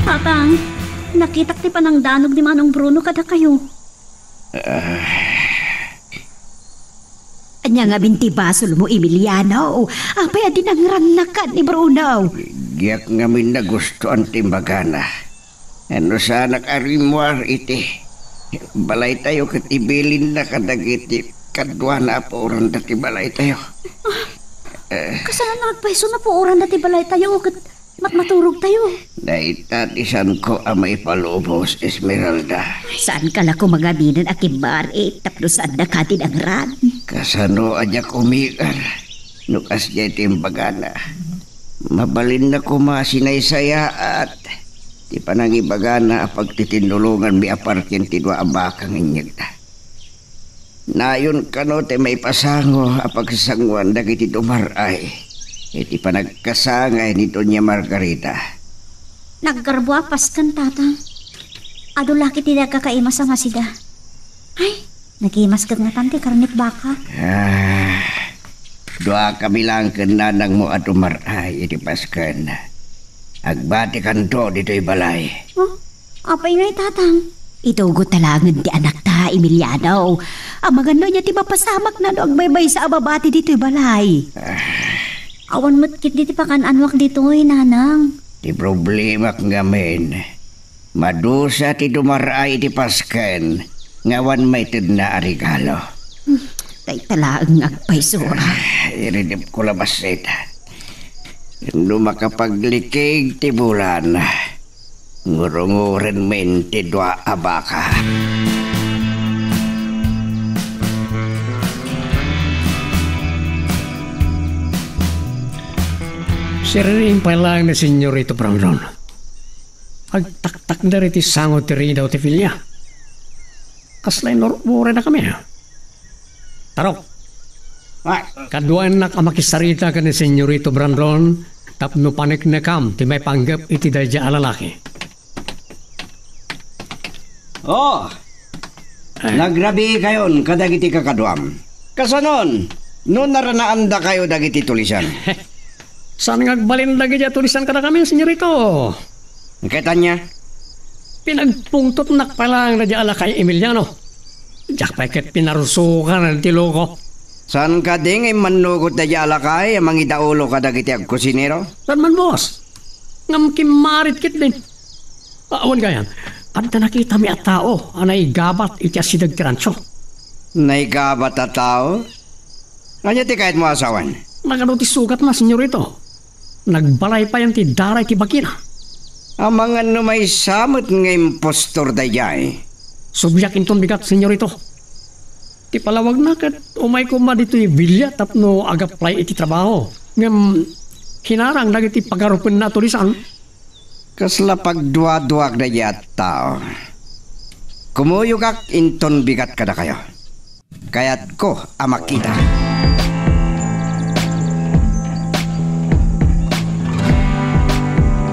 Tatang, nakitak ti panangdanog ni Manong Bruno kadakayo. Ah. Ania ngamin ti basolmo, Emiliano? Apay a dinangrannakan ni Bruno? Diak ngamin nagustoan ti imbagana. No saanak a rimmuar iti balaytayo ket ibilinna kadagiti kaduana a puoranda ti balaytayo. Kasano nga agpayso a puoranda ti balaytayo ket matmaturogtayo? Dayta ti saanko a maipalubos, Esmeralda. Saanka la koma ngaminen a kimmari tapno saandaka dinangran? Kasano a diak umigar no kasdiay ti imbagana? Mabalinna koma a sinaysayaat ti panangibagana a pagtitinnulonganmi a parte ti dua a baka nga inyegda. Nayon kano ti maipasango a pagsasangoan dagiti dumar-ay iti panagkasangay ni Doña Margarita. Naggarbo a pasken, Tatang. Adu la ket ti nagkakaimas a masida. Ay, nagimas ket ngatan ti karnit baka. Ah, duakami laeng ken nanangmo a dumar-ay iti pasken. Agbatikanto ditoy balay. Oh, apay ngay, Tatang? Itugot ta laengen ti anakta, Emiliano. Amangan no ania ti mapasamakna no agmaymaysa a mabati ditoy balay. Ah. Awan met ketdi ti pakan-anoak ditoy, Nanang. Ti problemak ngamin, madusa ti dumar-ay iti pasken nga awan maitedna a regalo. Hmm, dayta laeng nga agpayso. Ah, iridepko la bassit. No makapaglikig ti bulan, ngurungurenmin ti dua a baka. Siriring pay laeng ni Senyorito Brandon. Agtaktakder iti sango ti rina ti Filia. Kasla inururennakami. Tarok. Ay. Kaduaennak a makisarita ken ni Senyorito Brandon tapno paneknekam ti maipanggep iti daydiay a lalaki. Oh. Eh. Nagrabiikayon kadagiti kakaduam. Kasanon, no naranaandakayo dagiti tulisan? Saan nga agbalin dagiti a tulisan kadakami, Senyorito? Ket ania? Pinagpungtotnak pay laeng daydiay a lakay Emiliano. Diak pay ket pinarusokan ti loko. Saan kadi nga immannugot daydiay a lakay a mangidaulo kadagiti agkusinero? Saan man, boss? Ngem kimmarit ketdin. Ah, awan gayam, adda nakitami a tao a naigabat iti asideg ti rancho. Naigabat a tao? Ania ti kayatmo a sawen? Nagadu ti sugatna, Senyorito? Nagbalay payen ti dara iti bagina. Amangan no maysa met nga impostor daydiay. Subliak inton bigat, Senyorito. Ti palawagna ket umay koma ditoy Villa tapno agaplay iti trabaho. Ngem hinarang dagiti pagarupenna a tulisan. Kasla pagduaduaak daydiay a tao. Kumuyogak inton bigat kadakayo. Kayatko a makita.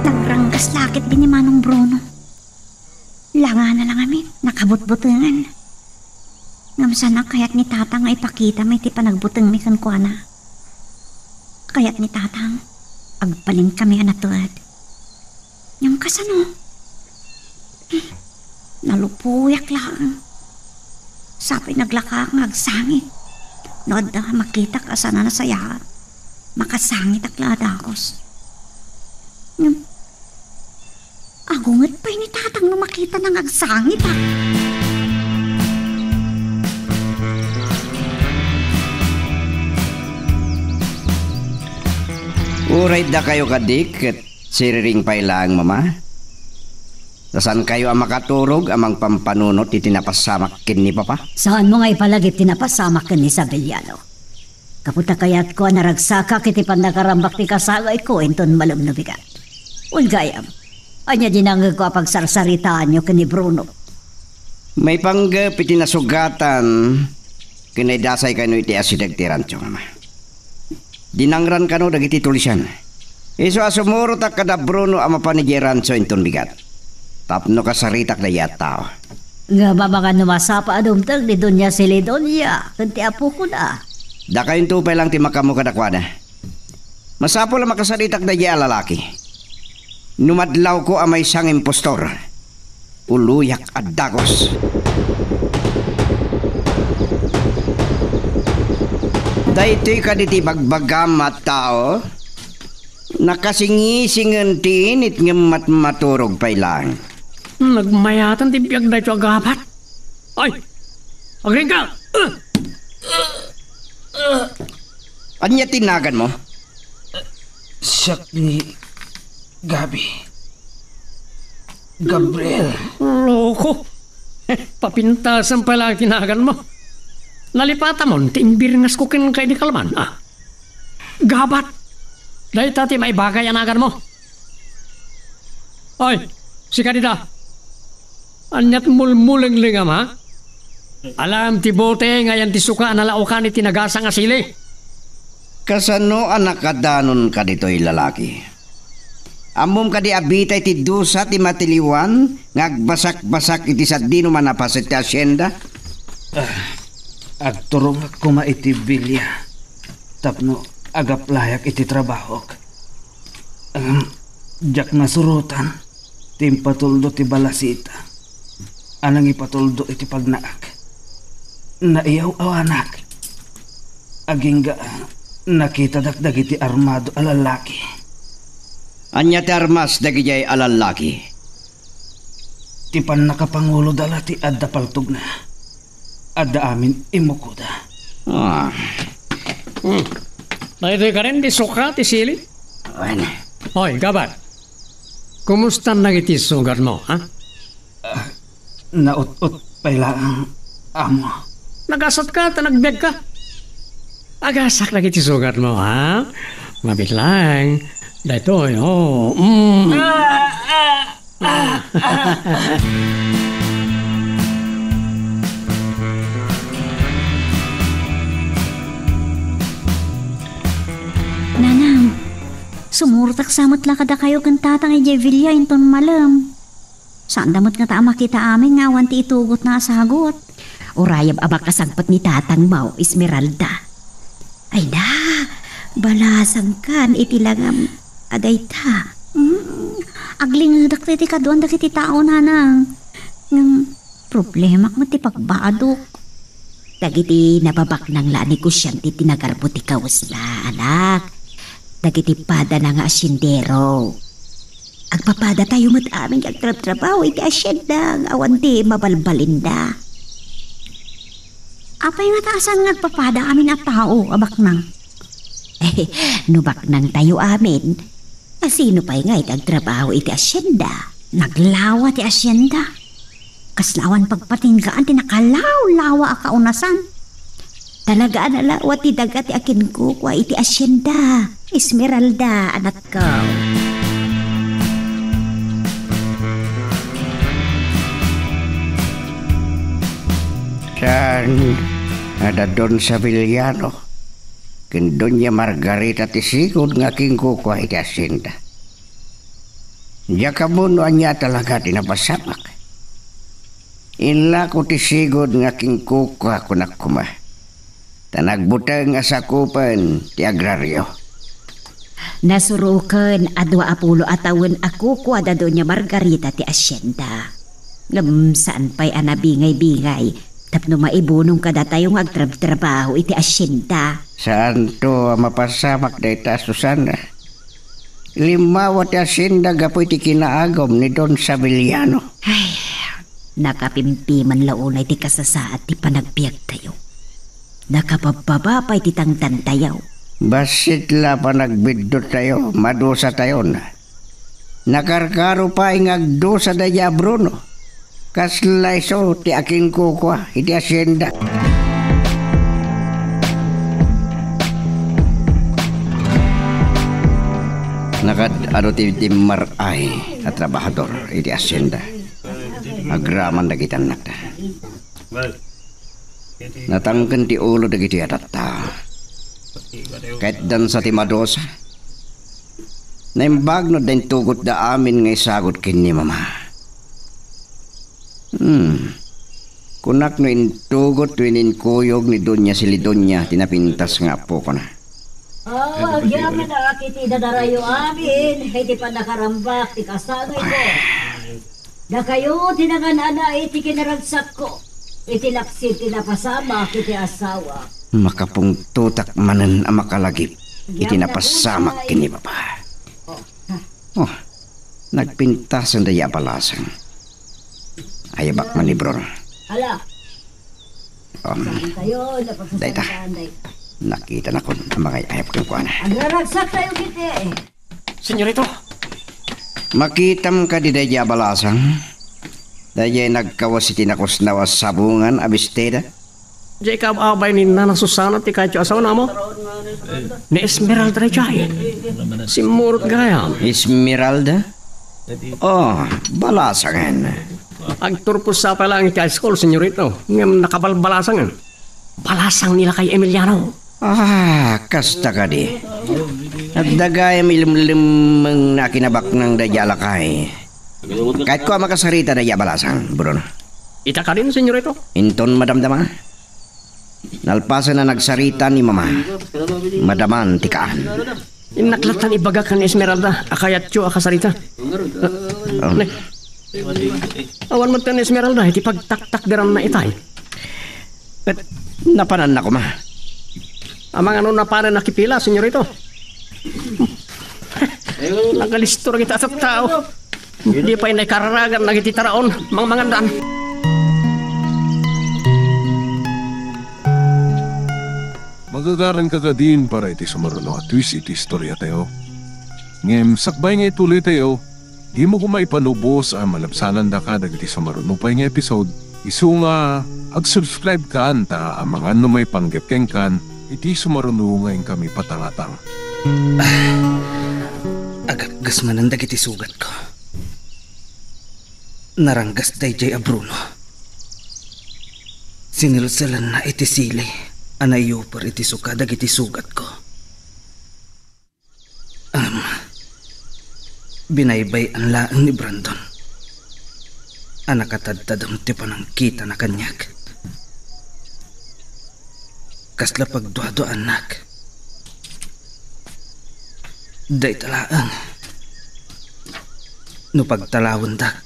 Nagranggas la ketdi ni Manong Bruno. Langana la ngamin, nakabutbutengan. Ngem saan a kayat ni Tatang nga ipakitami ti panagbutengmi kenkuana. Kayat ni Tatang, agbalinkami a nated. Ngem kasano? Nalupoyak laeng. Sapay naglakaak nga agsangit. No adda makitak a saan a nasayaat, makasangitak la a dagus. Ngem, agunget pay ni Tatang no makitana nga agsangit, a. Uray dakayo kadi ket siriring pay laeng, Mama. Ta saankayo a makaturog a mangpampanunot iti napasamak ken ni Papa? Saanmo nga ipalagip ti napasamak ken ni Sabeliano? Gapu ta kayatko a naragsakak iti pannakarambak ti kasangayko inton malem no bigat. Wen gayam, ania dinangngegko a pagsarsaritaanyo ken ni Bruno? Maipanggep iti nasugatan ken naidasay kano iti asideg ti rancho, Ama. Dinangran kano dagiti tulisan. Isu a sumurotak kada Bruno a mapan idiay rancho inton bigat. Tapno kasaritak daydiay a tao. Ngem amangan no masapa a dumteng ni Doña Celidonia ken ti apokona. Dakayonto pay laeng ti makaammo kadakuada. Masapul a makasaritak daydiay a lalaki. No madlawko a maysa nga impostor, uloyak a dagus. Daytoy kadi ti bagbagam a tao? Nakasingisingen ti init ngem matmaturog pay laeng. Nagmayaten ti biag daytoy a gabat. Ay! Agriingka! Ania ti naganmo? Siak ni Gabi. Gabriel. Loko. Papintasem pay laeng ti naganmo. Nalipatamon ti imbirngasko kenka idi kalman, a? Gabat. Dayta ti maibagay a naganmo. Oy, sika dita. Aniat mulmulenglengam, ha? Alam ti bote nga ayan ti suka a nalaokan iti nagasa nga sili. Kasano a nakadanonka ditoy, lalaki? Ammom kadi a bitay ti dusa ti matiliwan nga agbasakbasak iti sadino man a paset ti asienda? Ah, agturongak koma iti bilia tapno agaplayak iti trabahok. Ngem diak nasurotan ti impatuldo ti balasita a nangipatuldo iti pagnaak. Naiyaw-awanak. Agingga, nakitadak dagiti armado a lallaki. Ania ti armas dagidiay a lallaki? Ti pannakapanguloda la ti adda paltogna. Adda amin immukoda. Ah. Hmm. Daytoy kadi ti suka ti sili? Wen. Hoy, gabat. Kumusta dagiti sugatmo, ha? Ah, naut-ot pay laeng, amo. Nagasatka ta nagbiagka. Agasak dagiti sugatmo, ha? Mabiit laeng. Daytoy, oh. Mm. Nanang, sumurtak sa met la kadakayo ken tatang idiay bilia inton malem. Saanda met ngata a makita amin nga awan ti itugotna a sagut. Urayem a makasangpet ni tatangmo, Esmeralda. Ay na, balasangkan iti langam a dayta. Hmm, aglingedak ti kaduan dagiti tao, nanang. Ngem, problemak met ti pagbadok. Dagiti nababaknang la a negosiante ti nagarbo ti kawesna, anak. Dagiti padana nga asiendero. Agpapadatayo met amin nga agtrabtrabaho iti asienda nga awan ti mabalbalinda. Apay ngata a saan nga agpapada amin a tao a baknang? No baknangtayo amin, a sino pay ngay ti agtrabaho iti asienda? Naglawa ti asienda. Kasla awan pagpatinggaan ti nakalawlawa a kaunasan. Talaga a nalawa ti daga ti akinkukua iti asienda, Esmeralda, anakko. Saan a da Don Severiano ken Doña Margarita ti sigud nga akinkukua iti asienda? Diak ammo no ania talaga ti napasamak. Illako ti sigud nga akinkukua, kunak koma, ta nagbuteng a sakupen ti agrario. Nasuroken a dua a pulo a tawen a kukua da Doña Margarita ti asienda. Ngem saan pay a nabingay-bingay tapno maibunong kadatayo nga agtrabtrabaho iti asienda. Saanto a mapasamak dayta, Susana. Limmawa ti asienda gapu iti kinaagum ni Don Severiano. Ay, nakapimpiman la unay ti kasasaad ti panagbiagtayo. Nakababbaba pay ti tangtantayo. Bassit la panagbiddutayo, madusatayon. Nakarkaro pay nga agdusa daydi a Bruno. Kasla isu ti akinkukua iti asienda. Nakaad-adu ti timmar-ay a trabahador iti asienda agraman dagiti annakda. Natangken ti ulo dagiti adatta. Ket dansa ti madusa. Naimbag no adda intugotda amin nga isagut ken ni Mama. Hmm. Kunak no intugot wenno inkuyog ni Doña Celidonia ti napintas nga apokona. Aw, agyamanak iti dadarayo amin, iti pannakarambak ti kasangoyko. Dakayo ti nangan-ana iti kinaragsakko, iti laksid ti napasamak iti asawa. Makapungtotak manen a makalagip iti napasamak ken ni Papa. Oh, nagpintasen daydi a balasang. Ayabak man ni Bruno. Ala, Um, saan kayo? Dayta. Napagsasantaan, day. Nakitanakon a mangay-ayab kenkuana. Agraragsak tayo, kiti, eh. Senyorito. Makitam kadi daydi a balasang? Daydi nagkawes iti nakusnaw a sabongan a bestida? Diay kaab-abay ni Nana Susana ti kayatyo a saonamo? Ni Esmeralda daydiay. Simmurot gayam. Esmeralda? Oh, balasangen. Agturpos sa pay laeng iti high school, senyorito. Ngem nakabalbalasangen. Balasang ni lakay Emiliano. Ah, kasta kadi. Adda gayam ilemlemmeng a kinabaknang daydi a lakay. Kayatko a makasarita daydi a balasang, Bruno. Ita kadin, senyorito? Inton madamdama. Nalpasen a nagsarita ni Mama, madaman ti kaan. Innak lattan ibaga ken ni Esmeralda a kayatyo a kasarita. Um. Ne. Awan met ken ni Esmeralda iti pagtaktakderanna itay. Ket napananna koma. Amangan no napanen a kipila, senyorito. Nagalistor kita a tattao. Di pay naikararagan dagiti taraon, mangmangandan. Magagaranka kadin para iti sumaruno a twist iti istoriatayo. Ngem sakbay nga ituloytayo, dimo koma ipanubos a malabsanandaka dagiti sumaruno pay nga episode, isu nga ag-subscribe kan ta amangan no maipanggep kenkan iti sumaruno nga inkami patangatang. Agapgas manen dagiti sugatko. Naranggas daydiay a Bruno. Sinelselanna iti sili a naiyuper iti suka dagiti sugatko. Am, binaybay-an laeng ni Brandon a nakatadtadem ti panangkitana kaniak. Kasla pagduaduaannak. Dayta laeng. No pagtalawendak,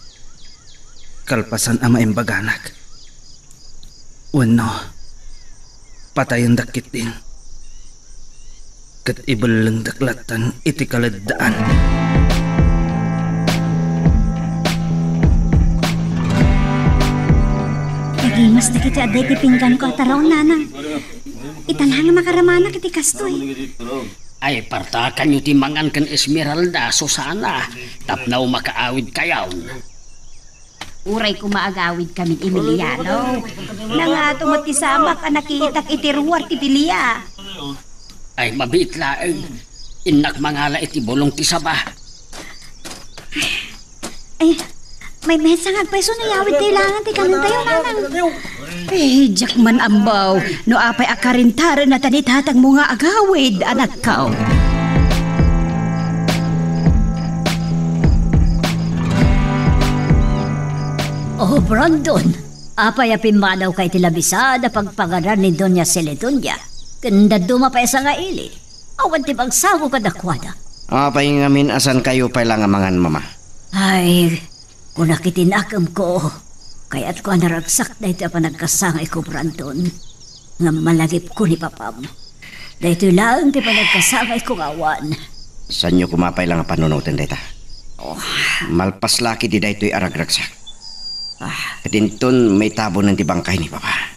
kalpasan a maimbaganak. Wenno, patayendak ketdin. Ket ibellengdak lattan iti kaleddaan. Nagimas dagiti adda iti pingganko a taraon, nanang. Ita la nga makaramanak iti kastoy. Ay, partakanyo ti mangan ken Esmeralda, Susana, tapno makaawidkayon. Uray koma agawidkami, Emiliano. Nangato met ti samak a nakitak iti ruar ti bilia. Ay, mabiit laeng. Innak mangala iti bulong ti saba. Ay, may mesa nga agpayso no iyawid tayo langan ti kanentayo, manang. Ay, diak man ambaw no apay a karentarenna ta ni tatangmo nga agawid, anakko. Oh, Brandon, apay a pimmanawka iti labisan a pagpagaran ni Doña Celedonia? Ken dadduma pay a sangaili. Awan ti magsao kadakuada. Apay ngamin a saankayo pay la nga mangan, Mama? Ay, kunak iti nakemko, kayatko a naragsak daytoy a panagkasangayko, Brandon. Ngem malagipko ni Papam. Daytoy laeng ti panagkasangayko nga awan. Saanyo koma pay la nga panunoten dayta? Oh. Malpas la ketdi daytoy a ragragsak. Ah. Ket inton maitabonen ti bangkay ni Papa,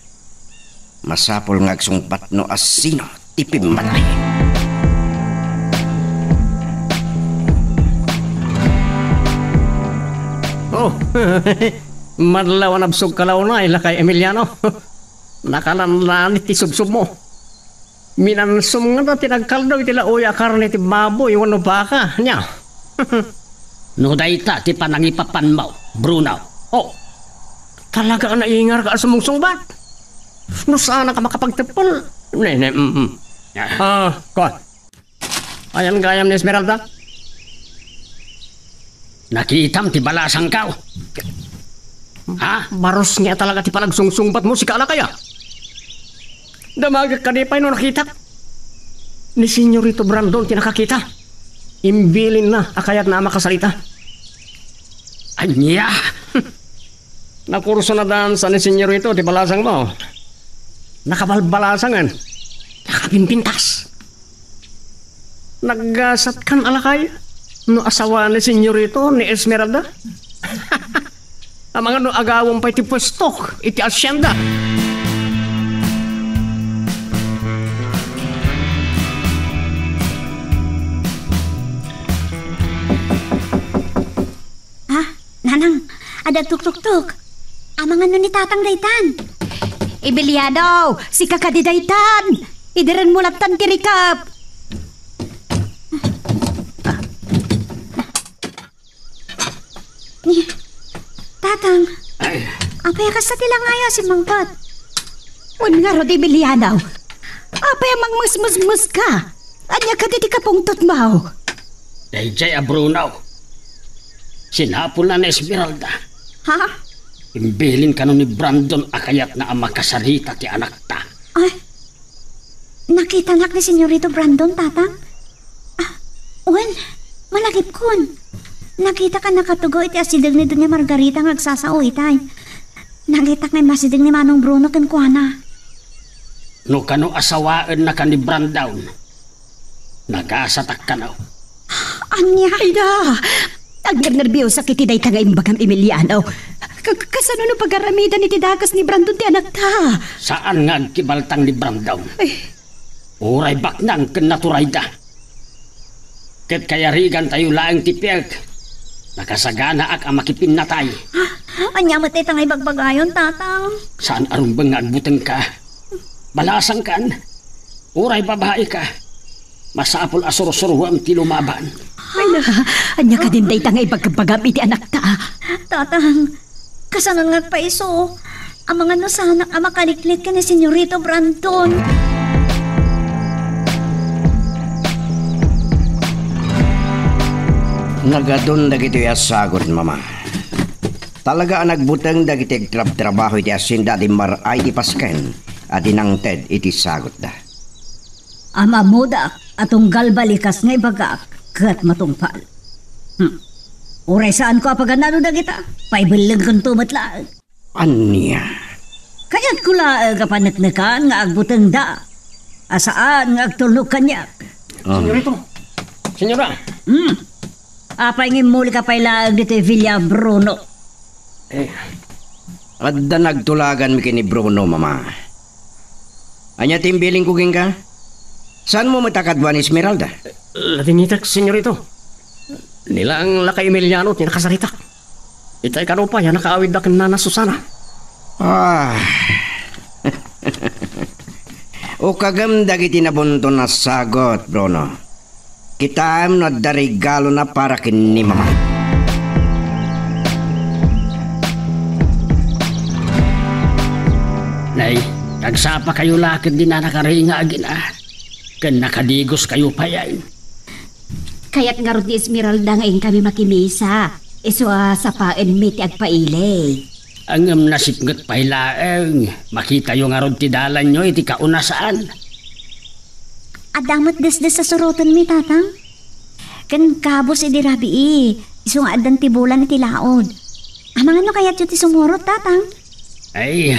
masapul nga agsungbat no asino ti pimmatay. Oh, madlaw a nabsogka la unay, lakay Emiliano. Nakalanlanit ti subsubmo. Minansom ngata ti nagkaldaw iti laoy a karne ti baboy wenno baka, ania? No dayta ti panangipapanmo, Bruno. Oh, talaga a naingarka a sumungsungbat. No saanka makapagteppel, ne, ne, mm, mm. Ah, kuan. Ayan gayam ni Esmeralda. Nakitam ti balasangko. Ha? Barus nga talaga ti panagsungsungbatmo, sika a lakay a. Damagek kadi pay no nakitak. Ni Senyorito Brandon ti nakakita. Imbilinna a kayatna a makasarita. Ania? Nakurso na dansa ni Senyorito ti balasangmo. Nakabalbalasangen. Nakapimpintas. Naggasatkan a lakay no asawa ni Senyorito ni Esmeralda? Amangan no agawem pay ti puesto iti asyenda. Ah, nanang, adda agtuktuktok. Amangan no ni tatang daytan. Emiliano, sika kadi daytan. Idirenmo lattan ti rikep. Ni, tatang, ay, apay a kasta ti langay a simmangpet? Wen ngarud, Emiliano, apay a mangmusmusmuska? Ania kadi ti kapungtotmo? Daydiay a Bruno. Sinapulna ni Esmeralda. Ha? Imbilin kano ni Brandon a kayatna a makasarita ti anakta. Ay, nakitanak ni Senyorito Brandon, tatang? Ah, wen, malagipkon. Nakitak a nakatugaw iti asideg ni Doña Margarita nga agsasao itay. Nakitak nga immasideg ni Manong Bruno kenkuana. No kano asawaennaka ni Brandon, nagasatak kano. Ania? Ida! Agnernerbiosak iti dayta nga imbagam, Emiliano. Ka-, kasano no pagaramidan iti dakes ni Brandon ti anakta? Saan nga agkibaltang ni Brandon. Ay. Uray baknang ken naturayda. Ket kayarigantayo laeng ti piek. Nakasaganaak a makipinnatay. Ah, ania met dayta nga ibagbagayon, tatang? Saan a rumbeng nga agbutengka. Balasangkan. Uray babaika, masapul a sursuruem ti lumaban. Ay na, ania kadin dayta nga ibagbagam iti anakta? Tatang, kasanon nga agpaiso? Amangan no saanak a makaliklik ken ni Senyorito Brandon. Nagadun dagitoy a sagut, Mama. Talaga a nagbuteng dagiti agtrabtrabaho iti hacienda a dimmar-ay ti pasken a dinangted iti sagutda. Am-ammodak a tunggal balikas nga ibagak ket matungpal. Hmm. Uray saanko a paganado dagita, paibellengkonto met laeng. Ania? Kayatko laeng a paneknekan nga agbutengda a saan nga agtulnog kaniak. Ah. Senyorito, senyora. Hmm. Apay nga immulika pay laeng ditoy Villa Bruno? Eh, adda nagtulaganmi ken ni Bruno, Mama. Ania ti imbilinko kenka? Saanmo met a kadua ni Esmeralda? Ladingitek, senyorito. Ni laeng lakay Emiliano ti nakasaritak. Itay kano pay a nakaawidda ken Nana Susana. Ah. Ukagem dagiti nabunton a sagut, Bruno. Kitaem no adda regalona para ken ni Mama. Nay, agsapakayo la ketdi a nakaringa agina. Ken nakadigoskayo pay. Kayat ngarud ni Esmeralda nga inkami makimisa. Isu a sapaenmi ti agpaili. Ngem nasipnget pay laeng. Makitayo ngarud ti dalanyo iti kaunasaan. Adda met desdes a surotenmi, Tatang. Ken kabus idi rabii, isu nga addan ti bulan iti laod. Amangan no kayatyo ti sumurot, Tatang? Ay,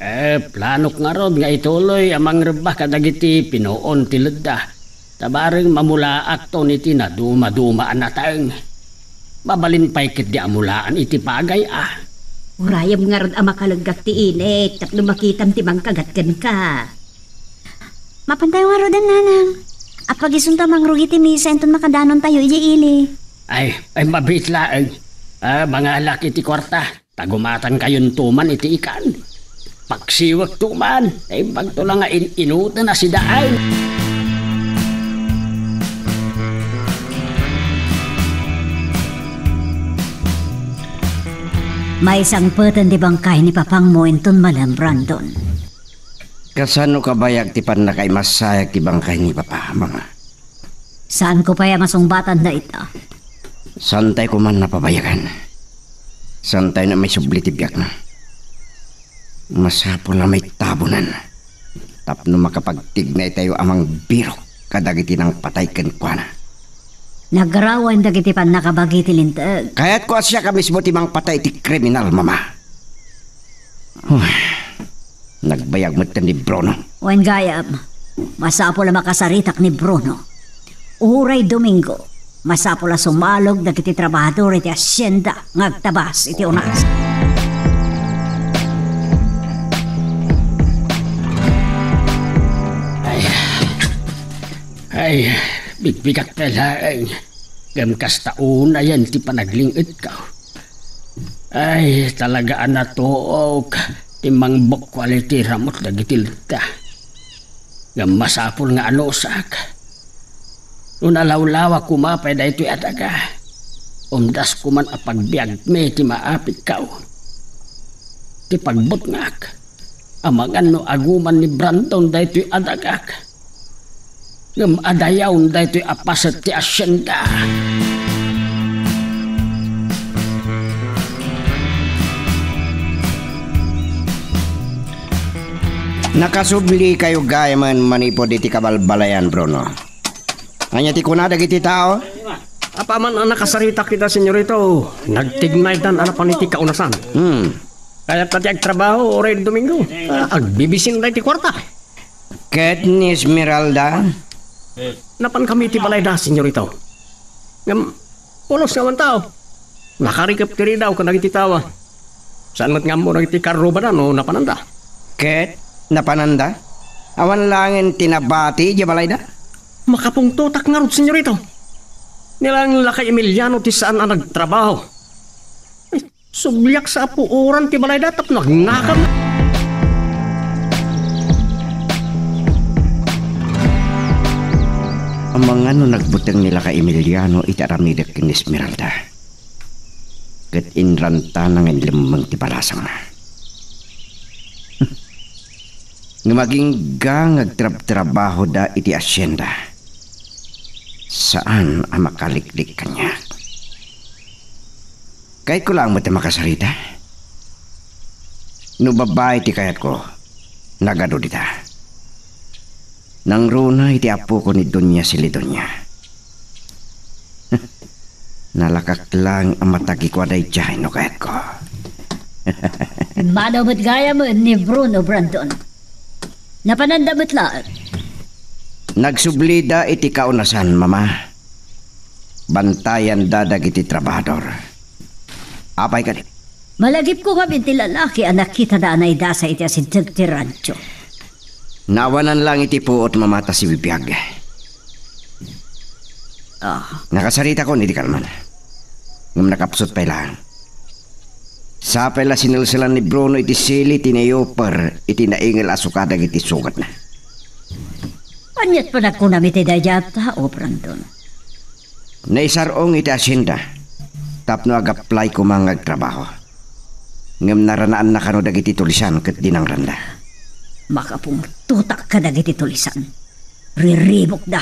eh, planok ngarud nga ituloy a mangrebba kadagiti pinuon ti ledda. Ta bareng mamulaakton iti nadumaduma a nateng. Mabalin pay ketdi a mulaan iti bagay a. Urayem ngarud a makaleggak ti init tapno makitam ti mangkagat kenka. Mapantayo ngaruden, Nanang. Apagisunto a mangrugi ti misa inton makadanontayo idiay ili. Ay, ay, mabiit laeng. Ah, mangalak iti kuarta. Ta gumatangkayonto man iti ikan. Paksiwekto man, naimbagto la nga in-inuten a sidaay. Maisangpeten ti bangkay ni papangmo inton malem, Brandon. Kasano kabayag ti pannakaimassayag ti bangkay ni Papa, Mama? Saanko pay a masungbatan dayta. Saantay koman a pabayagan. Saantay a maisubli ti biagna. Masapul a maitabunan tapno makapagtignaytayo a mangbirok kadagiti nangpatay kenkuana. Nagrawen dagiti pannakabagi ti Linteg. Kayatko a siak a mismo ti mangpatay iti kriminal, Mama. Huh. Nagbayag metten ni Bruno. Wen gayam, Masapul a makasaritak ni Bruno. Uray Domingo, masapul a sumalog dagiti trabahador iti hacienda nga agtabas iti unas. Ay, ay, bigbigat pay laeng. Ngem kasta unayen ti panagling-etko. Ay, talaga a natuok ti mangbukwal iti ramut dagiti ledda. Ngem masapul nga anusak. No nalawlawa koma pay daytoy a daga, umdas koman a pagbiagmi ti maapitko. Ti pagbutngak, amangan no aguman ni Brandon daytoy a dagak. Ngem adayaw daytoy a paset ti hacienda. Nakasublikayo gayamen manipud iti kabalbalayan, Bruno. Ania ti kuna dagiti tao? Apaman a nakasaritak ita, senyorito, nagtignaydan a napan iti kaunasan. Hmm. Kayatna ti agtrabaho, uray Domingo. Ah, agbibisin da iti kuarta. Ket ni Esmeralda? Napankami iti balayda, senyorito. Ngem, pulos nga awan tao. Nakarikep ti ridaw kadagiti tao. Saan met nga ammo dagiti karrubada no napananda. Ket napananda? Awan laengen ti nabati idiay balayda? Makapungtotak ngarud, senyorito. Ni laeng lakay Emiliano ti saan a nagtrabaho. Ay, subliak sa apuoran ti balayda tapno agnakam. Amangan no nagbuteng ni lakay Emiliano iti aramidek ken ni Esmeralda. Ket inrantana nga inlemmeng ti balasangna. Ngem agingga nga agtrabtrabahoda iti hacienda, saan a makaliklik kaniak. Kayatko laeng met a makasarita. No babai ti kayatko, nagadu dita. Nangruna iti apoko ni Doña Celidonia. Nalakak laeng a matagikua daydiay no kayatko. Immanaw met gayam ni Bruno, Brandon. Napananda met laeng. Nagsublida iti kaunasan, Mama. Bantayanda dagiti trabahador. Apay kadi? Malagipko ngamin ti lalaki a nakitada a naidasa iti asinteg ti rancho. Naawanan laeng iti puot, Mama, ta sibibiag. Ah. Nakasaritakon iti kalman. Ngem nakapsut pay laeng. Sa pay la sinelselan ni Bruno iti sili ti naiuper iti naingel a suka dagiti sugatna. Ania't panagkunam iti daydiay a tao, Brandon? Naisar-ong iti hacienda tapno ag-apply koma nga agtrabaho. Ngem naranaanna kano dagiti tulisan ket dinangranda. Makapungtotak kadagiti tulisan. Riribukda.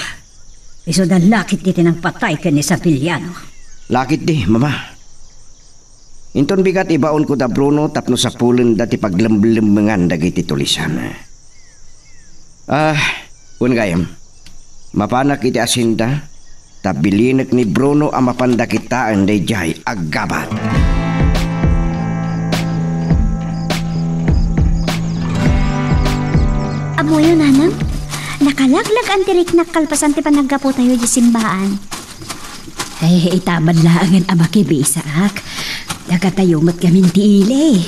Isuda lakit iti nangpatay ken ni Sapiliano. Lakitdi, Mama. Inton bigat, ibaonko da Bruno tapno sapulenda ti paglemlemmengan dagiti tulisan. Ah, wen gayam, mapanak iti hacienda, ta bilinek ni Bruno a mapanda kitaen daydiay aggabat. Ammoyo, Nanang, nakalaglag-an ti riknak kalpasan ti panaggapu tayo di simbaan. Ay, ita man laengen a makibisaak. Dagatayo met ngamin ti ili.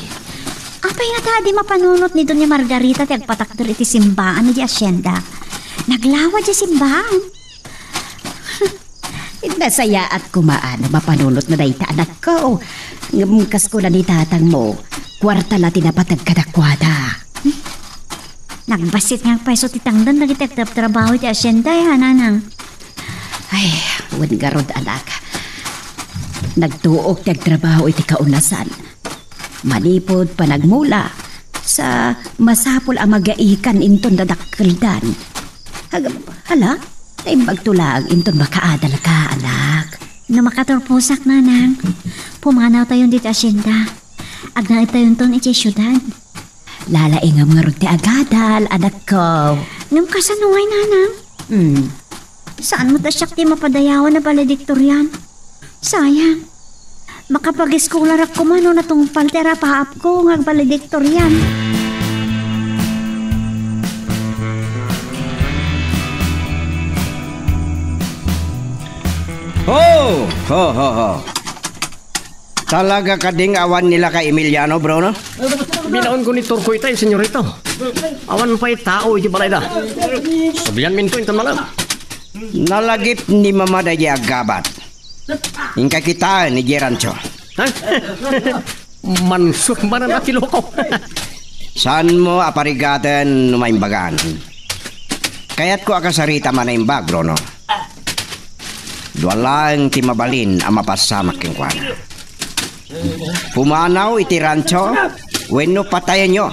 Apay nga ta di mapanunot ni Doña Margarita ti agpatakder iti simbaan iti hacienda? Naglawa di simbaan. Nasayaat koma no mapanunotna dayta, anakko. Ngem kas kuna ni tatangmo, kuarta la ti napateg kadakuada. Nagbassit nga agpayso ti tangdan dagiti agtrabtrabaho iti hacienda, eh, a, Nanang? Ay, wen ngarud, anak. Nagtuok ti agtrabaho iti kaunasan. Manipud panagmula, sa masapul a magaikan inton dadakkeldan. Ag-, hala, naimbagto laeng inton makaadalka, anak. No makaturposak, Nanang, pumanawtayon ditoy hacienda. Agnaedtayonton idiay siudad. Lalaingam ngarud ti agadal, anakko. Ngem kasano ngay, Nanang? Hmm. Saan met a siak ti mapadayawan a valedictorian? Sayang. Makapag-eskolarak koma no natungpal ti arapaapko nga agvaledictorian. Ho! Ho, ho, ho! Talaga kading awan nila ka Emiliano, Bruno? Binaonko ni Turco itay, senyorito. Awan pay tao iti balayda. Sublianminto inton malem. Nalagip ni Mama daydi aggabat. Inka kitaen idiay rancho. Ha? Mansot manen a ti loko. Saanmo a parigaten no maimbagan? Kayatko a kasarita a manaimbag, Bruno. Dua laeng ti mabalin a mapasamak kenkuana. Pumanaw iti rancho wenno patayenyo,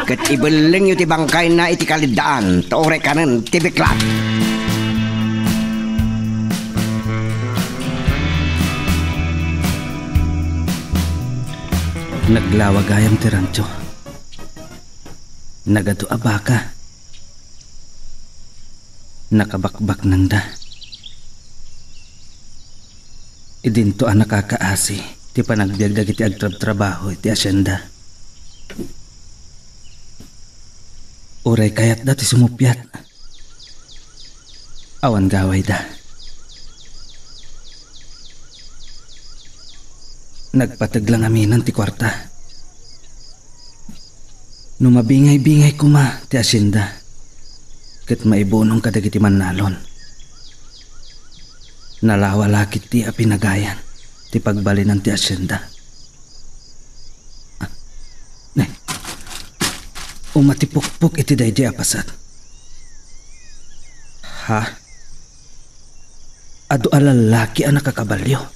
ket ibellengyo ti bangkayna iti kaliddaan ta uray kanen ti biklat. Naglawa gayam ti rancho. Nagadu a baka. Nakabakbaknangda. Idinto a nakakaasi ti panagbiag dagiti agtrabtrabaho iti asienda. Uray kayatda ti sumuppiat, awan gawayda. Nagpateg la ngamin ti kuarta. No mabingay-bingay koma ti asienda, ket maibunong kadagiti mannalon. Nalawa la ketdi a pinagayan ti pagbalinan ti asienda. Ah, ne. Umatipukpok iti daydi a paset. Ha? Adu a lallaki a nakakabalio.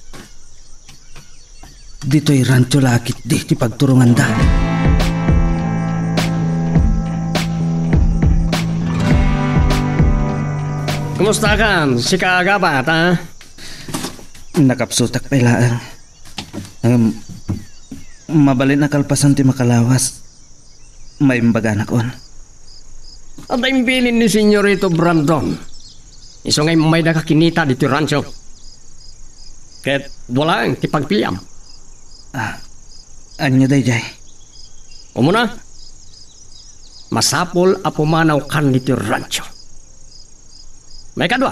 Ditoy rancho la ketdi ti pagturonganda. Kumustakan, sika a gabat, a? Nakapsutak pay laeng. Ngem, mabalin a kalpasan ti makalawas. Maimbaganak on. Adda imbilin ni Senyorito Brandon. Isu nga immaydaka kinita ditoy rancho. Ket dua laeng ti pagpiliam. Ah, ania daydiay? Umuna, masapul a pumanawkan ditoy rancho. Maikadua,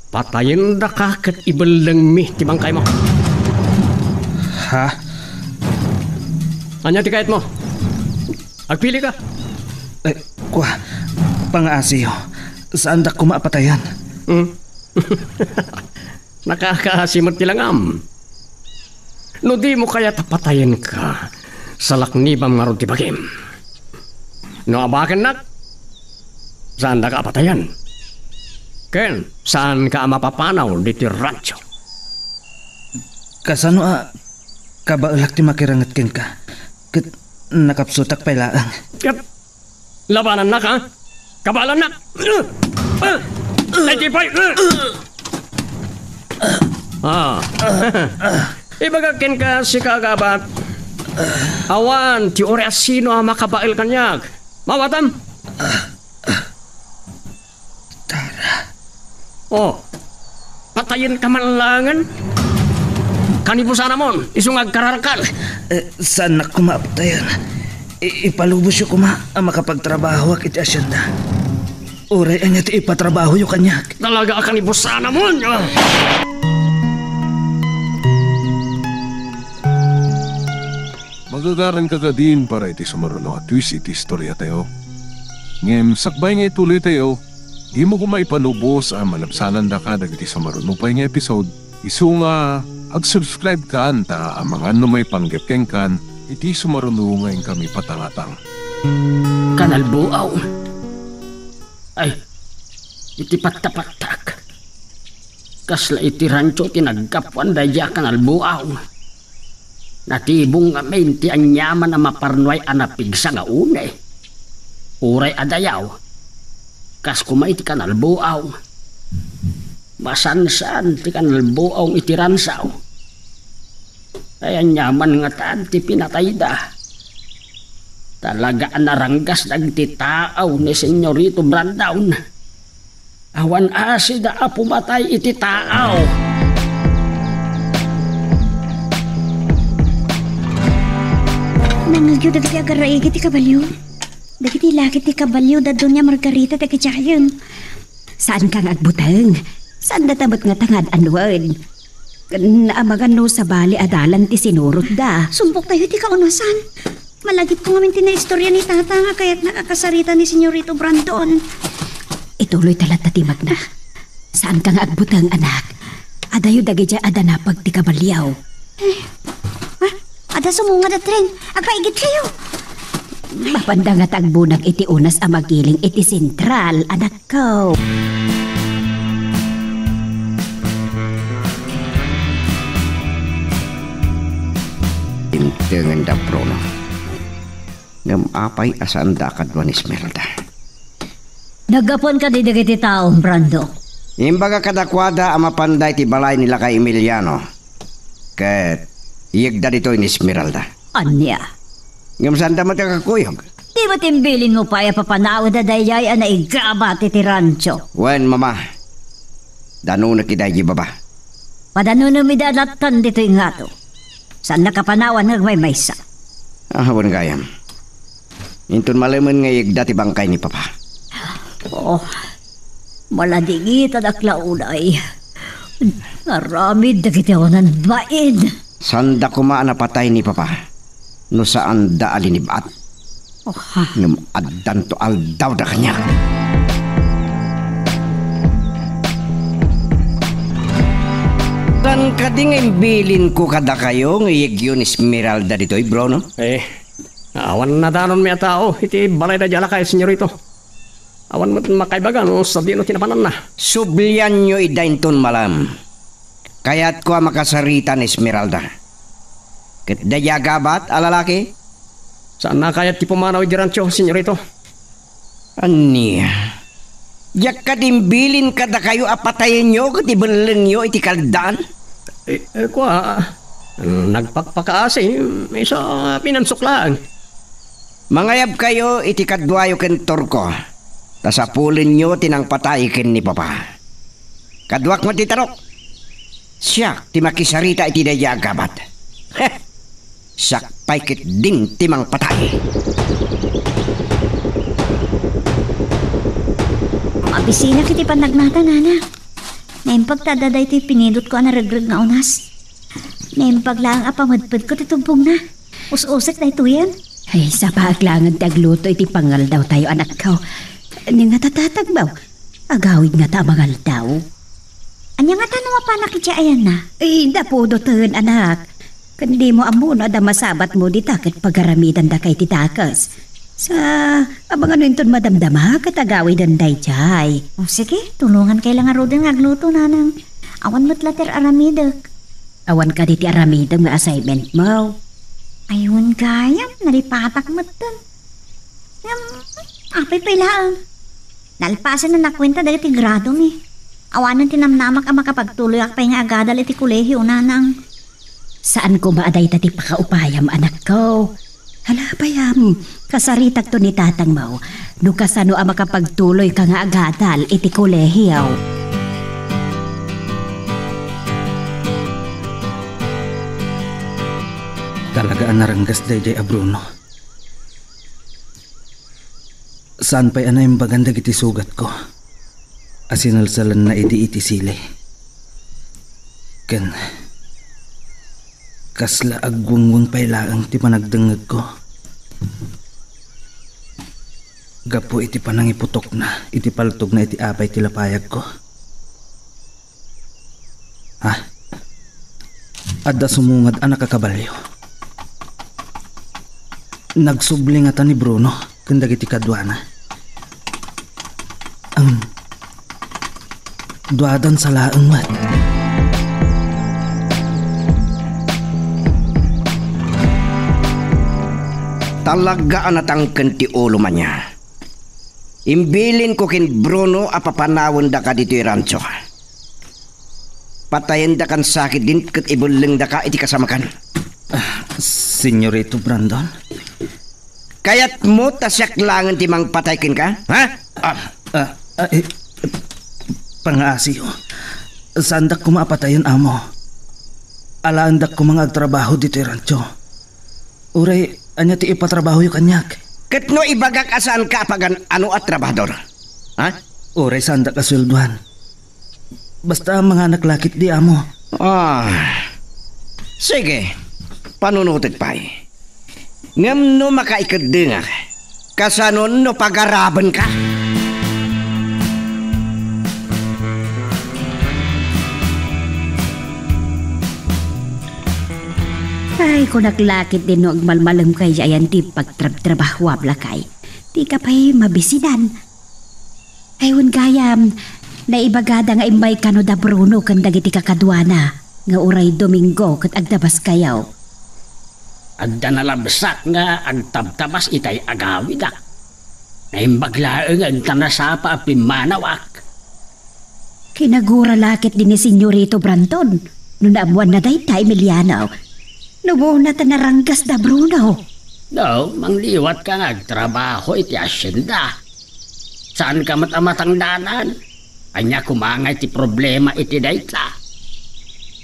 patayendaka ket ibellengmi ti bangkaymo. Ha? Ania ti kayatmo? Agpilika. Eh, kua, pangaasiyo. Saandak koma a patayen. Hmm? Nakakaasi met ti langam. No dimo kayat a patayenka, salaknibam ngarud ti bagim. No abakennak, saandaka a patayen. Ken saanka a mapapanaw ditoy rancho. Kasano a kabaelak ti makiranget kenka? Ket nakapsutak pay laeng. Ket Labanannak, ha? Kabaelannak? Ay, ti pay! Ah. Ibagak kenka, sika a gabat. Awan ti uray a sino a makabael kaniak. Maawatam? Tara. Oh, patayenka man laengen? Kanibusanamon, isu nga agkararkan. Eh, saannak koma a patayen. I-, ipalubosyo koma a makapagtrabahoak iti asienda. Uray ania ti ipatrabahoyo kaniak. Talaga a kanibusanamon, ah! Magagaranka kadin para iti sumaruno a twist iti istoriatayo. Ngem sakbay nga ituloytayo, dimo koma ipalubos a malabsanandaka dagiti sumaruno pay nga episode. Isu nga ag-subscribe kan ta amangan no maipanggep kenkan iti sumaruno nga inkami patangatang. Kanalbuaw. Ay, iti pattapattak. Kasla iti rancho ti naggapuan daydi a kanalbuaw. Natibong ngamin ti aniaman a maparnuay a napigsa nga une. Uray a dayaw, kas koma iti kanalbuaw. Masansan ti kanalbuaw iti ransaw. Ay, aniaman ngatan ti pinatayda. Talaga a naranggas dagiti taaw ni Senyorito Brandon. Awan asida a pumatay iti taaw. Nangngegyo dagiti agar-aigi ti kabalio. Dagiti laki ti kabalio da Doña Margarita dagiti ayan. Saanka nga agbuteng. Saan data met nga tangad anuen? Naamangan no sabali a dalan ti sinurotda. Sumpok tayo ti kaunasan. Malagipko ngamin ti naistorya ni Tata nga kayatna a kasarita ni Senyorito Brandon. Ituloy ta latta ti magna. Saanka nga agbuteng, anak. Adayo dagidiay a danapag ti kabalio. Eh, ah, adda sumungad a tren. Agpaigidkayo. Mapanda nga tagbunak iti unas a magiling iti sentral, anakko. Intengen da Bruno. Ngem apay a saanda a kadua ni Esmeralda? Naggapuan kadi dagiti tao, Brando? Imbaga kadakuada a mapanda iti balay ni lakay Emiliano, ket iyegda ditoy ni Esmeralda. Ania? Ngem saanda met a kakuyog? Di met imbilinmo pay a papanawenda daydiay a naigabat iti rancho? Wen, mama, danunek ida idiay baba. Padanonem ida a lattan ditoy ngato. Saannak a panawan nga agmaymaysa. Ah, wen gayam. Inton malemen nga iyegda ti bangkay ni Papa. Oh, maladingitadak la unay. Aramid dagiti awanan bain. Saanda koma a napatay ni Papa no saanda a linib-at. Oh, ha. Ngem addanto aldawda kaniak. Saan kadi nga imbilinko kadakayo nga iyegyo ni Esmeralda ditoy, Bruno? Eh, awan nadanonmi a tao iti balayda a lakay, senyorito. Awan met makaibaga no sadino ti napananna. Sublianyo ida inton malem. Kayatko a makasarita ni Esmeralda. Ket daydiay a gabat a lalaki? Saanna a kayat ti pumanaw iti rancho, senyorito. Ania? Diak kadi imbilin kadakayo a patayenyo ket ibellengyo iti kaldaan? Eh, eh, kua, nagpakpakaasi, isu a pinansuk laeng. Mangayabkayo iti kaduayo ken Turko, ta sapulenyo ti nangpatay ken ni Papa. Kaduak met ti tarok. Siak ti makisarita iti daydiay a gabat. Heh! Siak pay ketdin ti mangpatay. Mabisinak iti pannagnata, nana. Naimbag ta adda daytoy pinidotko a naregreg nga unas. Naimbag laeng a pamedpedko ti tubbongna. Us-usek daytoyen. Ay, sapaek laengen ti agluto iti pangaldawtayo, anakko. Ni nga tatatagbaw, agawid ngata a mangaldaw. Ania ngata no mapanak idiay ayanna? Ay, napudoten, anak. Ken dimo ammo no adda masabatmo dita ket pagaramidandaka iti dakes. Sa, amangan no inton madamdama ket agawiden daydiay. O, sige, tulongankay la ngaruden nga agluto, nanang. Awan met la ti ar-aramidek. Awan kadi ti aramidem nga assignment mo? Ay, wen gayam, nalipatak metten. Ngem, apay pay laeng? Nalpasen a nakuenta dagiti gradomi. Awanen ti namnamak a makapagtuloyak pay nga agadal iti kolehio, nanang. Saan koma a dayta ti pakaupayam, anakko. Hala, payam, kasaritakto ni tatangmo no kasano a makapagtuloyka nga agadal iti kolehio. Talaga a naranggas daydiay a Bruno. Saan pay a naimbagan dagiti sugatko a sinalsalanna idi iti sili. Ken kasla agwengweng pay laeng ti panagdengngegko gapu iti panangiputokna iti paltogna iti apay ti lapayagko. Ha? Adda sumungad a nakakabalio. Nagsubli ngata ni Bruno ken dagiti kaduana. Am, duadan sa laeng met. Talaga a natangken ti ulo, mania. Imbilinko ken Bruno a papanawendaka ditoy rancho. Patayendakan sakit din ket ibellengdaka iti kasamakan. Ah, Senyorito Brandon? Kayatmo ta siak laengen ti mangpatay kenka? Ha? Ah, ah, eh, pangaasiyo. Saandak koma a patayen, amo. Alaendak koma nga agtrabaho ditoy rancho. Uray, ania ti ipatrabahoyo kaniak? Ket no ibagak a saanka a pagan-ano a trabahador? Ha? Uray saandak a sueldoan. Basta manganak la ketdi, amo. Ah, sige. Panunotek pay. Ngem no makaikeddengak, kasano no pagarabenka? Ay, kunak la ketdi no agmalmalemkay diay ayan ti pagtrabtrabahuam, lakay. Dika pay mabisinan. Ay, wen gayam, naibagada nga immay kano da Bruno ken dagiti kakaduana, nga uray Domingo ket agtabaskayo. Adda nalabsak nga agtabtabas itay agawidak. Naimbag laeng nga inta nasapa a pimmanawak. Kinagura la ketdi ni Senyorito Brandon no naammoanna dayta, Emiliano. No, ta naranggas da Bruno. No, mangliwatka nga agtrabaho iti hacienda. Saanka met a matangdanan. Ania koma ngay ti problema iti dayta?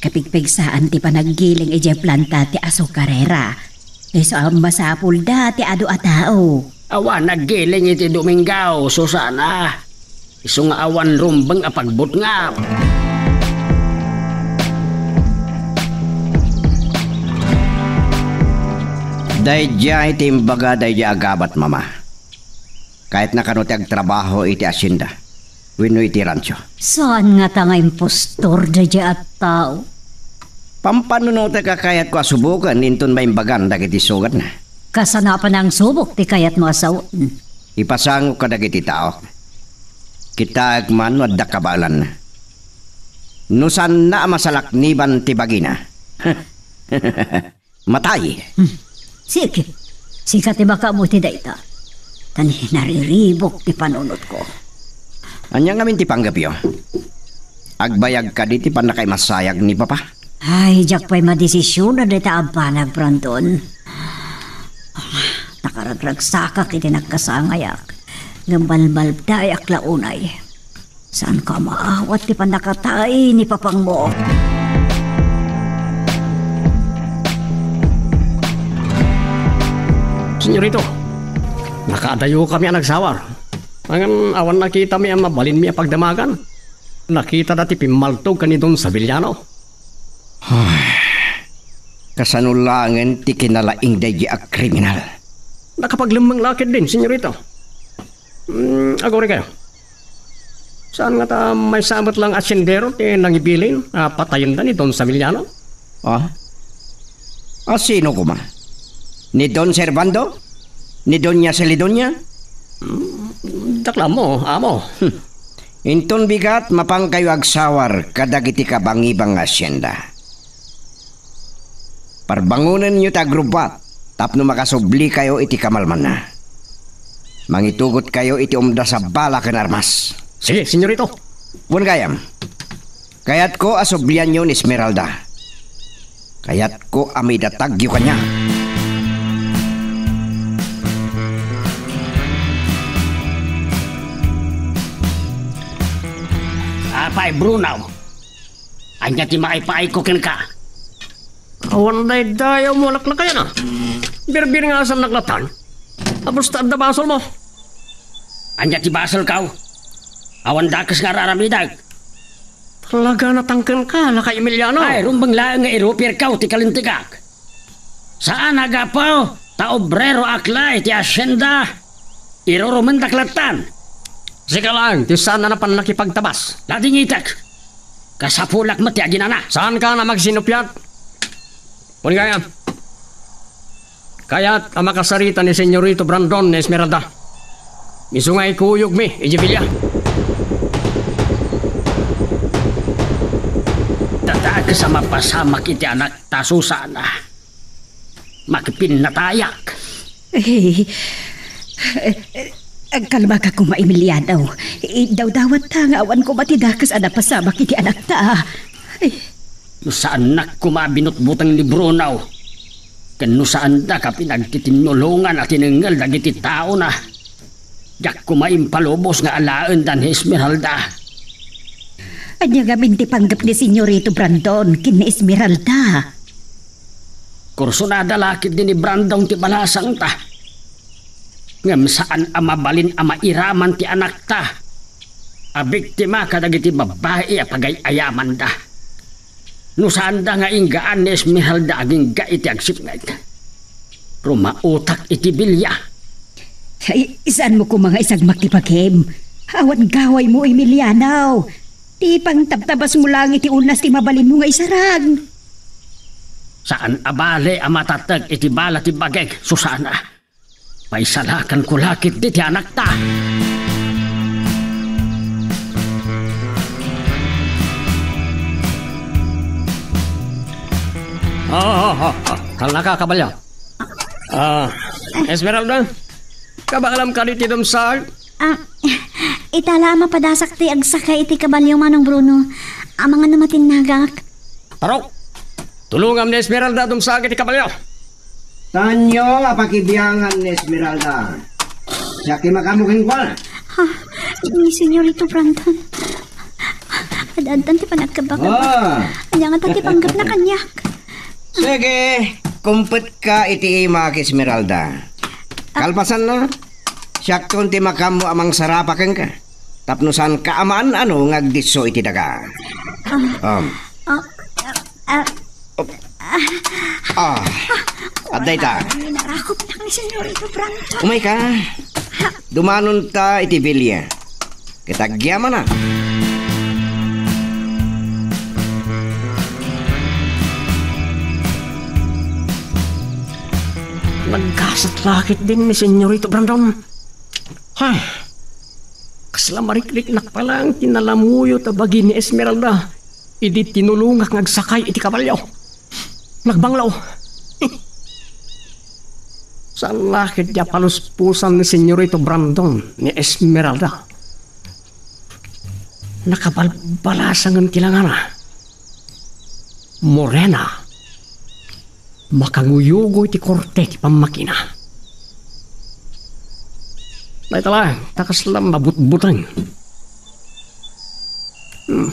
Kapigpigsaan ti panaggiling idiay planta ti asukarera. Isu a masapulda ti adu a tao. Awan naggiling iti Domingo, Susana. Isu nga awan rumbeng a pagbutngam. Daydiay ti imbaga daydiay a gabat, Mama. Kayatna kano ti agtrabaho iti hacienda wenno iti rancho. Saan ngata nga impostor daydiay a tao? Pampanunotek a kayatko a suboken inton maimbagan dagiti sugatna. Kasano a panangsubok ti kayatmo a sawen? Ipasangok kadagiti tao. Kitaek man no adda kabaelanna. No saanna a masalakniban ti bagina. Matay. Hmm. Sige. Sika ti makaammo iti dayta. Ta nariribuk ti panunotko. Ania ngamin ti panggepyo? Agbayag kadi ti pannakaimassayag ni Papa? Ay, diak pay madesisionan dayta a banag, Brandon. Nakaragragsakak iti nagkasangayak. Ngem malmaldayak la unay. Saanka a maawat ti pannakatay ni papangmo? Senyorito, nakaadayokami a nagsawar. Ngem awan nakitami a mabalinmi a pagdamagan. Nakitada ti pimmaltog ken ni Don Sevillano. Ay, kasano laengen ti kinalaing daydi a kriminal? Nakapaglemmeng la ketdin, senyorito. Mm, agurikayo. Saan ngata maysa met lang a sendero ti nangibilin a patayenda ni Don Sevillano? Ah? A sino koma? Ni Don Servando? Ni Doña Celidonia? Mm, diak la ammo, amo. Hmm. Inton bigat, mapankayo agsawar kadagiti kabangibang nga hacienda. Parbangonenyo ti agrubbat tapno makasublikayo iti kamalmanna. Mangitugotkayo iti umdas a bala ken armas. Sige, senyorito. Wen gayam, kayatko a sublianyo ni Esmeralda. Kayatko a maidatagyo kaniak. Apay, Bruno, ania ti maipaayko kenka? Awan daydayawmo a laklakayan, a. Birbiringasannak latan. Apos ta adda basolmo. Ania ti basolko? Awan dakes nga ar-aramidek. Talaga natangkenka, lakay Emiliano. Ay, rumbeng laeng nga irupirko ti kalintegak. Saan a gapu ta obreroak la iti hacienda. Irurumendak latan. Sika laeng ti saan a napan nakipagtabas. Ladingitek. Kasapulak met ti aginana. Saanka a magsinupiat? Wen gayam, kayat a makasarita ni Senyorito Brandon ni Esmeralda. Isu nga ikuyogmi idiay bilia. Dakes a mapasamak iti anakta, Susana. Makipinnatayak. Eh, eh, agkalmaka koma, Emiliano. Idawdawatta nga awan koma ti dakes a napasamak iti anakta. Ay. No saannak koma a binutbuteng ni Bruno, ken no saandaka pinagtitinnulongan a tinengngel dagiti taona, diak koma impalubos nga alaenda ni Esmeralda. Ania ngamin ti panggep ni Senyorito Brandon ken ni Esmeralda? Kursunada la ketdi ni Brandon ti balasangta. Ngem saan a mabalin a mairaman ti anakta. a biktima kadagiti babbai a pagay-ayamanda. No saanda nga inggaan ni Esmeralda agingga iti agsipnget, rumautak iti bilia. Ay, saanmo koma nga isagmak ti bagim? Awan gawaymo, Emiliano. Ti pangtabtabasmo laeng iti unas ti mabalinmo nga isarag. Saan a bale a matateg iti bala ti bagik, Susana. Paisalakanko la ketdi ti anakta. Ah, ah, ah, ah. Kalnaka, kabalyo. Ah, Esmeralda, kabaalam kadi ti dumsag? Ah, ita la a mapadasak ti agsakay iti kabalyo, Manong Bruno. Amangan no matinnagak. Taro! Tulongam ni Esmeralda a dumsag iti kabalyo. Tanyo a pakibiangan ni Esmeralda. Siak ti makaammo kenkuana. Ha? Ni Senyorito Brandon. Ad-addan ti panagkabakaba. Ah. Ania ngata ti panggepna kaniak? Sige, kumpetka iti imak, Esmeralda. Kalpasanna, siakton ti makaammo a mangsarapa kenka. Tapno saanka a maan-ano nga agdisso iti daga. Ah. Um. Ah, ah, Ah. Adda ita. Narakop na ni Senyorito Brandon. Umayka. Dumanonta iti bilia. Ket agyamanak. Naggasat la ketdin ni Senyorito Brandon. Ay, kasla marikriknak pa laeng ti nalamuyot a bagi ni Esmeralda idi tinulongak nga agsakay iti kabalyo. Nagbanglo. Saan la ketdi a paluspusan ni Senyorito Brandon ni Esmeralda. Nakabalbalasangen ti langana. Morena. Makanguyugoy ti korte ti pammakina. Dayta laeng, ta kasla mabutbuteng. Hmm.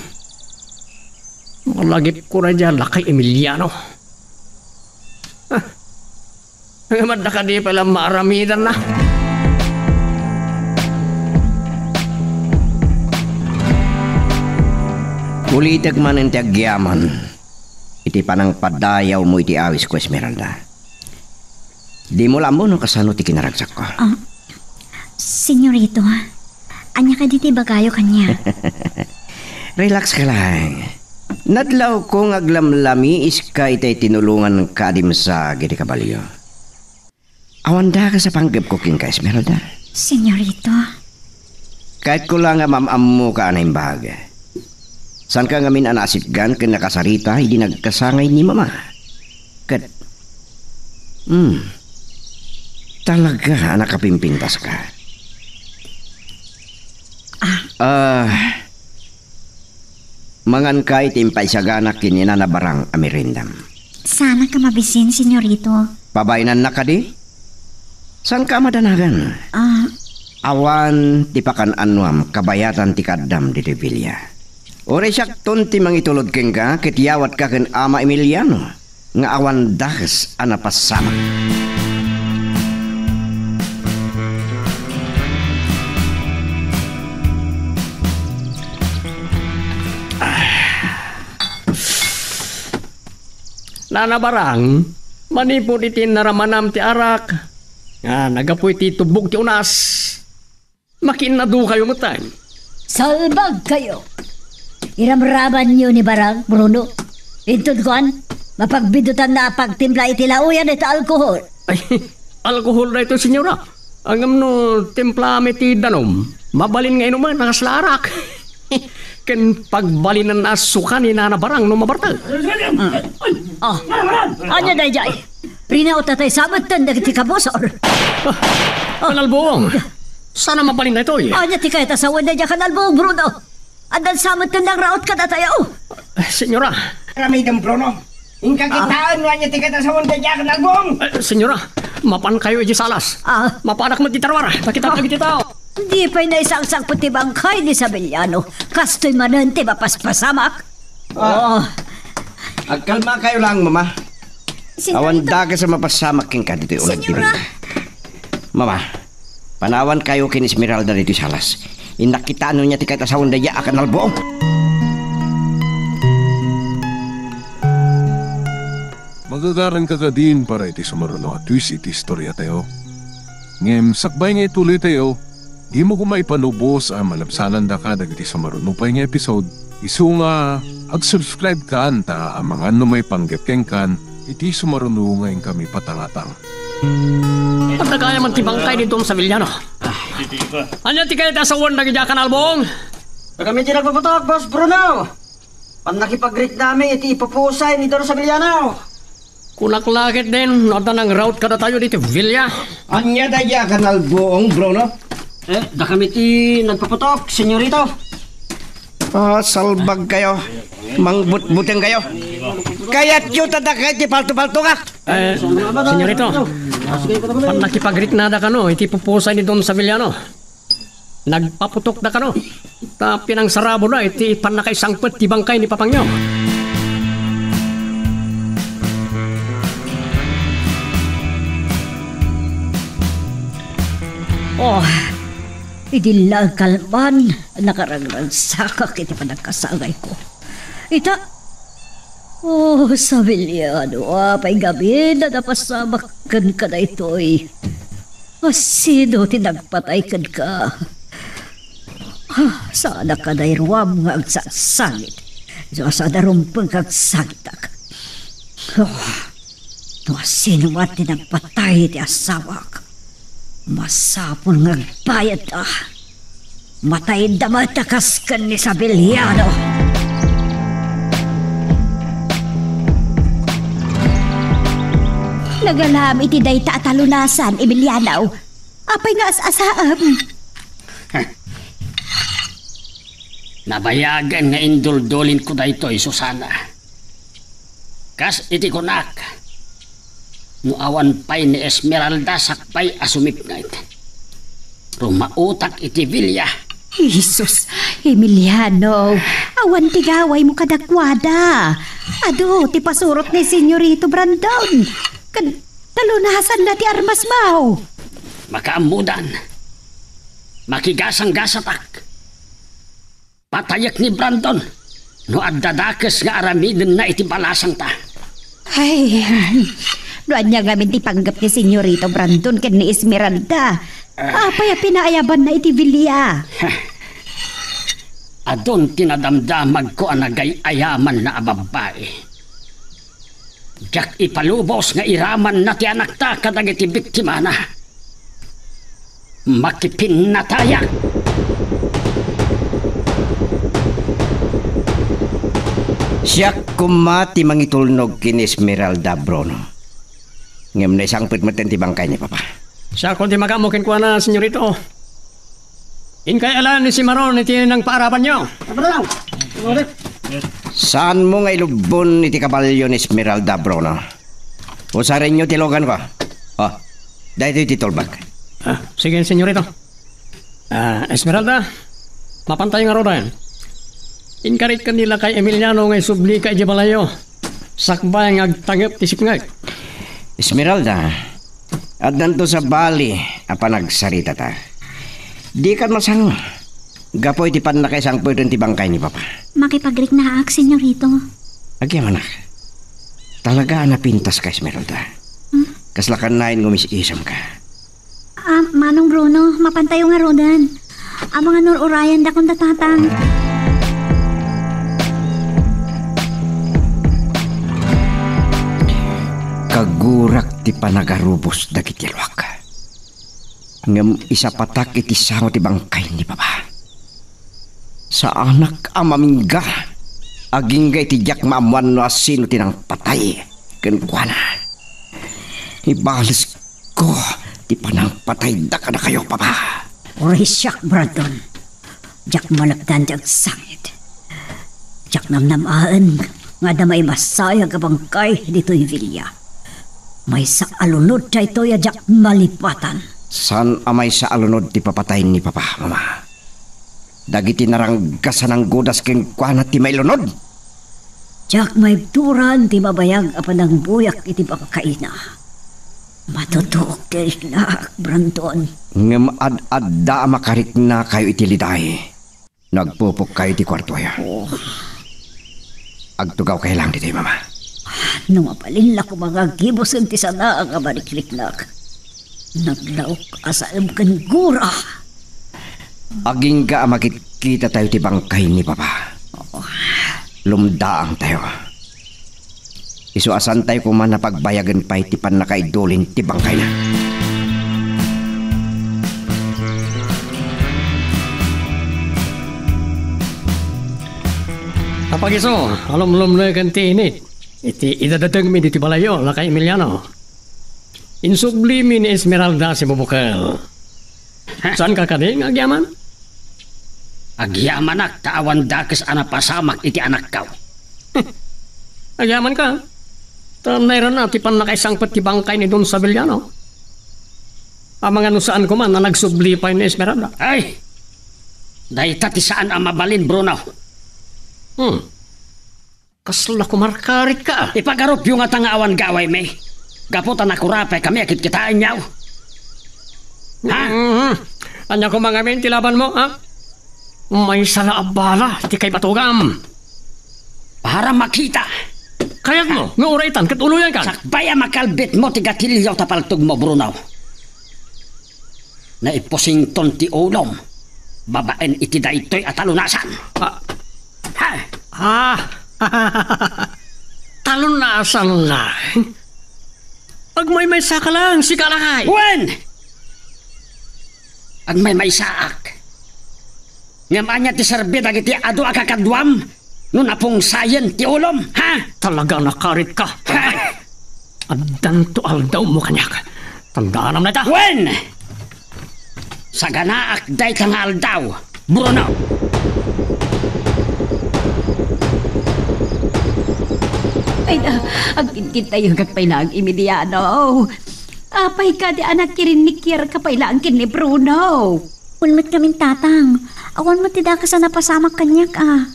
Malagipko daydiay a lakay Emiliano. Ah. Ngem adda kadi pay la maaramidanna? Ulitek manen ti agyaman iti panangpadayawmo iti awisko, Esmeralda. Dimo la ammo no kasano ti kinaragsakko. Ah, Senyorito, ania kadi ti ibagayo kaniak? Relax ka lang. Nadlawko nga aglamlamiiska itay tinulonganka a dimsag iti kabalyo. Awan dakes a panggepko kenka, Esmeralda. Senyorito. Kayatko la nga maam-ammoka a naimbag. Saanka ngamin a naasitgan ken nakasarita idi nagkasangay ni Mama. Ket, hmm, talaga a nakapimpintaska. Ah. Ah, manganka iti impaisaganak ken ni Nana Barang a merendam. Saanka mabisin, Senyorito. Pabainanna kadi? Saanka a madanagan? Ah. Awan ti pakan-anoam kabayatan ti kaaddam ditoy bilia. Uray siakton ti mangitulod kenka ket yawatka ken Ama Emiliano nga awan dakes a napasamak. Nana Barang, manipud iti naramanam ti arak, nga naggapu iti tubbog ti unas, makiinnadukayo metten. Salbagkayo! Iramramanyo ni Barang, Bruno. Inton kuan, mapagbidutanna a pagtimpla iti laoyan iti alkohol. Ay, alkohol daytoy, senyora. Ngem no timplaam iti danum, mabalin nga inumen a kasla arak. Ken pagbalinanna a suka ni Nana Barang no mabartek. Ah, ania daydiay? Rinaot tay sametten dagiti kabusor. Ah, Kanalbong, saan a mabalin daytoy? Ania ti kayat a sawen daydiay, Kanalbong, Bruno? Addan sametten nangraot kadatayo. Senyora. Aramidem, Bruno. Inka kitaen no ania ti kayat a sawen daydiay, Kanalbong. Eh, senyora, mapankayo iti salas. Ah. Mapanak met ti taruar. Pakita dagiti tao. Di pay naisangsak ti bangkay ni Sabeliano. Kastoy manen ti mapaspasamak. Ah. Oh. Agkalmakayo lang, Mama. Señorita. Awan dakes a mapasamak kenka ditoy uneg ti Señora. Biblia. Mama, panawankayo ken Esmeralda ditoy salas. Innak kitaenyo ti kayat a sawen daydiay a kanalbuong. Magagaranka kadin para iti sumaruno a twist iti istoriatayo. Ngem sakbay nga ituloytayo, dimo koma ipanubos a malabsanandaka dagiti sumaruno pay nga episode, isu nga ag-subscribe kan ta amangan no maipanggep kenkan iti sumaruno nga inkami patangatang. Adda kaya man ti bangkay ni Don Saviliano? Ania ti kayat a sawen dagiti a kanalbuong? Kami ti nagpaputok, Boss Bruno. Pannakipagriknami iti ipupusay ni Don Saviliano. Kunak la ketdin no adda nangraot kadatayo ditoy villa. Ania daydiay a kanalbuong, Bruno? Eh, dakami ti nagpaputok, senyorito. Ah, salbag kayo. Mangbutbuteng kayo. Kayatyo ta dakay ti palto-palto nga. Eh, senyorito, pannakipagriknada kano iti pupusay ni Don Saviliano. Nagpaputok da kano. Ta pinangsaraboda iti pannakaisangpet ti bangkay ni papangyo. Oh, idi la kalman, nakaragragsakak iti panagkasangayko. Ita, oh, Saviliano, apay ngamin a napasamak kenka daytoy? Asino ti nagpatay kenka? Ah, saanak a nairuam nga agsangsangit. Isu a saan a rumbeng nga agsangitak. Oh, no asino man ti nagpatay iti asawak, masapul nga agbayadda. Matayda met a kas ken ni Sabiliano. Nagalam iti dayta a talunasan, Emiliano. Apay nga as-asaem? Nabayagen nga induldulin ko daytoy, Susana. Kas iti kunak, no awan pay ni Esmeralda sakbay a sumipnget, rumautak iti villa. Jesus, Emiliano, awan ti gawaymo kadakuada. Adu ti pasurot ni Senyorito Brandon. Ken talunasanna ti armasmo. Makaammodan. Makigasanggasatak. Patayek ni Brandon no adda dakes nga aramidenna iti balasangta. Ay, no ania ngamin ti panggep ni Senyorito Brandon ken ni Esmeralda, apay a pinaayabanna iti villa? Adun ti nadamdamagko a nagay-ayamanna a babbai. Diak ipalubos nga iramanna ti anakta kadagiti biktimana. Makipinnatayak! Siak koma ti mangitulnog ken Esmeralda, Bruno. Ngem naisangpet metten ti bangkay ni Papa. Siakon ti makaammo kenkuana, senyorito. Inkay ala ni Simaron iti nangpaarapanyo. Saanmo nga ilubbon iti kabalio ni Esmeralda, Bruno. Usarenyo ti luganko. Oh, daytoy ti tulbek. Ah, sige, senyorito. Ah, Esmeralda, mapantayo ngaruden. Inkaritka ni lakay Emiliano nga isublika idiay balayyo. Sakbay nga agtangep ti sipnget. Esmeralda, addanto sabali a panagsaritata. Dikan masango gapu iti pannakaisangpeten ti bangkay ni Papa. Makipagriknaak, senyorito. Agyamanak. Talaga a napintaska, Esmeralda. Hmm? Kasla kannayon nga umis-isemka. Ah, Manong Bruno, mapantayo ngaruden. Amangan no ur-urayandakon da Tatang. Kagurak ti panagarubos dagiti luak. Ngem isapatak iti sango ti bangkay ni Papa. Saanak a mamingga agingga iti diak maammuan no asino ti nangpatay kenkuana. Ibalesko ti panangpatayda kadakayo, Papa. Uray siak, Brandon. Diak malapdan ti agsangit. Diak namnamaen nga adda maimasayag a bangkay ditoy villa. Maysa a lunod daytoy a diak malipatan. Saan a maysa a lunod ti papatay ni Papa, Mama? Dagiti naranggas a nanggudas kenkuana ti mailunod. Diak maibturan ti mabayag a panangbuyak iti bangkayna. Matutuok ti riknak, Brandon. Ngem ad-adda a makariknakayo iti liday no agpupokkayo iti kuartoyo. Oh. Agtugawkayo laeng ditoy, Mama. No mabalin la koma nga gibusen ti sanaak a marikriknak, naglaok a saem ken gura. Agingga a makitkitatayo ti bangkay ni Papa. Oh. Lumdaangtayo. Isu a saantayo koma a pagbayagen pay ti pannakaidulin ti bangkayna. Apagiso, alumlumneken ti init iti idadetengmi ditoy balayyo, Lakay Emiliano. Insublimi ni Esmeralda si Bubukel. Saanka kadi nga agyaman? Agyamanak ta awan dakes a napasamak iti anakko. Agyamanka? Ta nairana ti pannakaisangpet ti bangkay ni Don Sevillano. Amangan no saan koma a nagsubli pay ni Esmeralda. Ay! Dayta ti saan a mabalin, Bruno. Hmm. Kasla kumarkarit ka. Ipagarupyo ngata nga awan gawaymi. Gapu ta nakurapay kami a kitkitaenyo. Ha? Mhm. Ania koma ngamin ti labanmo, ha? Maysa la a bala ti kaibatogam. Para makita. Kayatmo nga uraytan ket uloyankan. Sakbay a makalbitmo ti gatilio ta paltogmo, Bruno. Naipusington ti ulom babaen iti daytoy a talunasan. Ah. Ha? Ah. Talunasan laeng? Agmaymaysa ka laeng, sika, Lakay. Wen! Agmaymaysaak. Ngem ania ti serbi dagiti adu a kakaduam no napungsayen ti ulom, ha? Talaga a nakarit ka. Ha? Addanto aldawmo kaniak. Tandaanam dayta. Wen! Saganaak dayta nga aldaw, Bruno. Ay na, agkitkitaengak pay laeng, Emiliano. Apay kadi a nakirinnikiarka pay laeng ken ni Bruno? Wen met ngamin, Tatang. Awan met ti dakes a napasamak kaniak, a.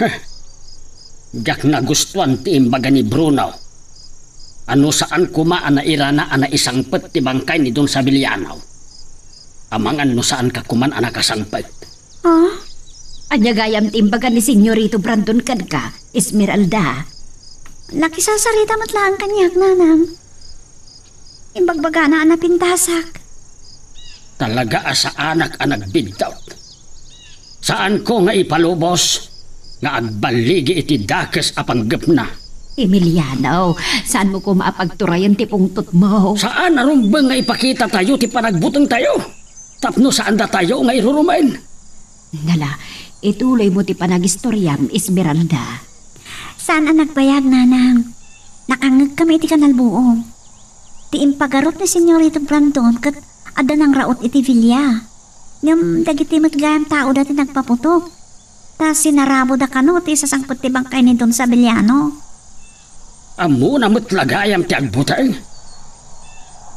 Heh. Diak nagustuan ti imbaga ni Bruno. A no saan koma a nairana a naisangpet ti bangkay ni Don Sevillano. Amangan no saanka koman a nakasangpet. Ha? Ania gayam ti imbaga ni Senyorito Brandon kenka, Esmeralda? Nakisasarita met laeng kaniak, Nanang. Imbagbagana a napintasak. Talaga a saanak a nagbiddut. Saanko nga ipalubos nga agballigi iti dakes a panggepna. Emiliano, saanmo koma a pagturayen ti pungtotmo. Saan a rumbeng nga ipakitatayo ti panagbutengtayo tapno saandatayo nga irurumen. Nala, ituloymo ti panagistoriam, Esmeralda. Saan a nagbayag, Nanang. Nakangngegkami iti kanalbuong. Ti impagarup ni Senyorito Brandon ket adda nangraot iti villa. Ngem dagiti met gayam taoda ti nagpaputok. Ta sinaraboda kano ti isasangpet ti bangkay ni Don Sevillano. Ammona met la gayam ti agbuteng.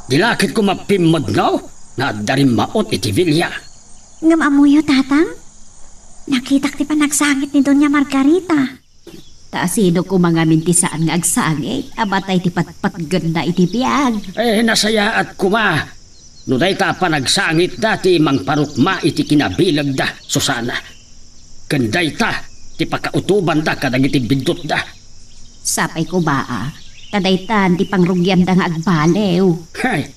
Di la ket koma pimmedno nga adda rimmaot iti villa. Ngem ammoyo, Tatang? Nakitak ti panagsangit ni Doña Margarita. Ta sino koma ngamin ti saan nga agsangit a matay ti patpatgenna iti biag? Eh, nasayaat koma no dayta a panagsangitda ti mangparukma iti kinabilegda, Susana. Ken dayta ti pakautobanda kadagiti biddutda. Sapay koma a, ta daytan ti pangrugianda nga agbaliw. Hay,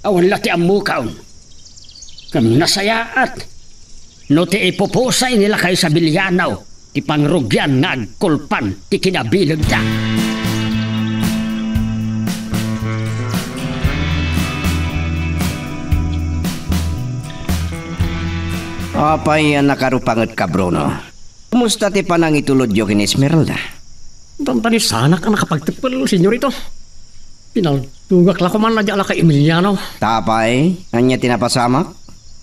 awan la ti ammokon. Ngem nasayaat no ti ipupusay ni Lakay Sevillano ti pangrugian nga agkulpan ti kinabilegda. Apay a nakarupangetka, Bruno? Kumusta ti panangitulodyo ken Esmeralda? Dandanissanak a nakapagteppel, senyorito. Pinaltugak la koman a di alaka Emiliano. Tapay, ania ti napasamak?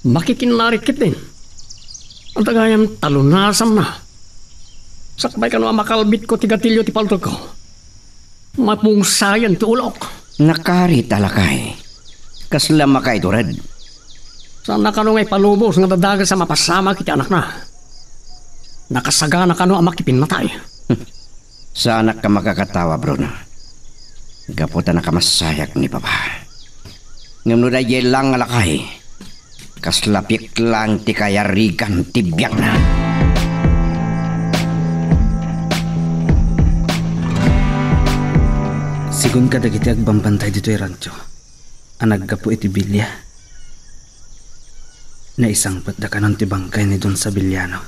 Makikinnarik ketdin. Adda gayam talunasanna. Sakbay kano a makalbitko ti gatilio ti paltogko, mapungsayen ti ulok. Nakarit a lakay. Kasla makaitured. Saanna kano nga ipalubos nga dadages a mapasamak iti anakna. Nakasagana kano a makipinnatay. Saanak a makakatawa, Bruno. gapu ta nakamassayak ni Papa. Ngem no daydiay laeng nga lakay, kasla piek laeng ti kayarigan ti biagna. Sigun kadagiti agbambantay ditoy rancho a naggapu iti bilia, naisangpetda kanon ti bangkay ni Don Sabiliano.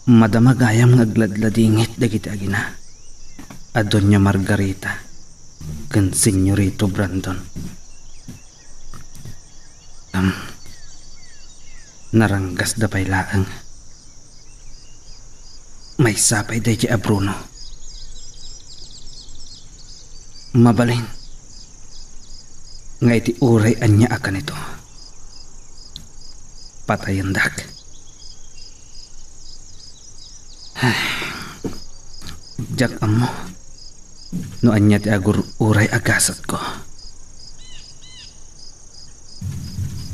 Madama gayam nga agladladingit dagiti agina a Doña Margarita ken Señorito Brandon. Am, naranggasda pay laeng. Maysa pay daydiay a Bruno. Mabalin nga iti uray ania a kanito, patayendak. Ay, diak ammo no ania ti agur-uray a gasatko.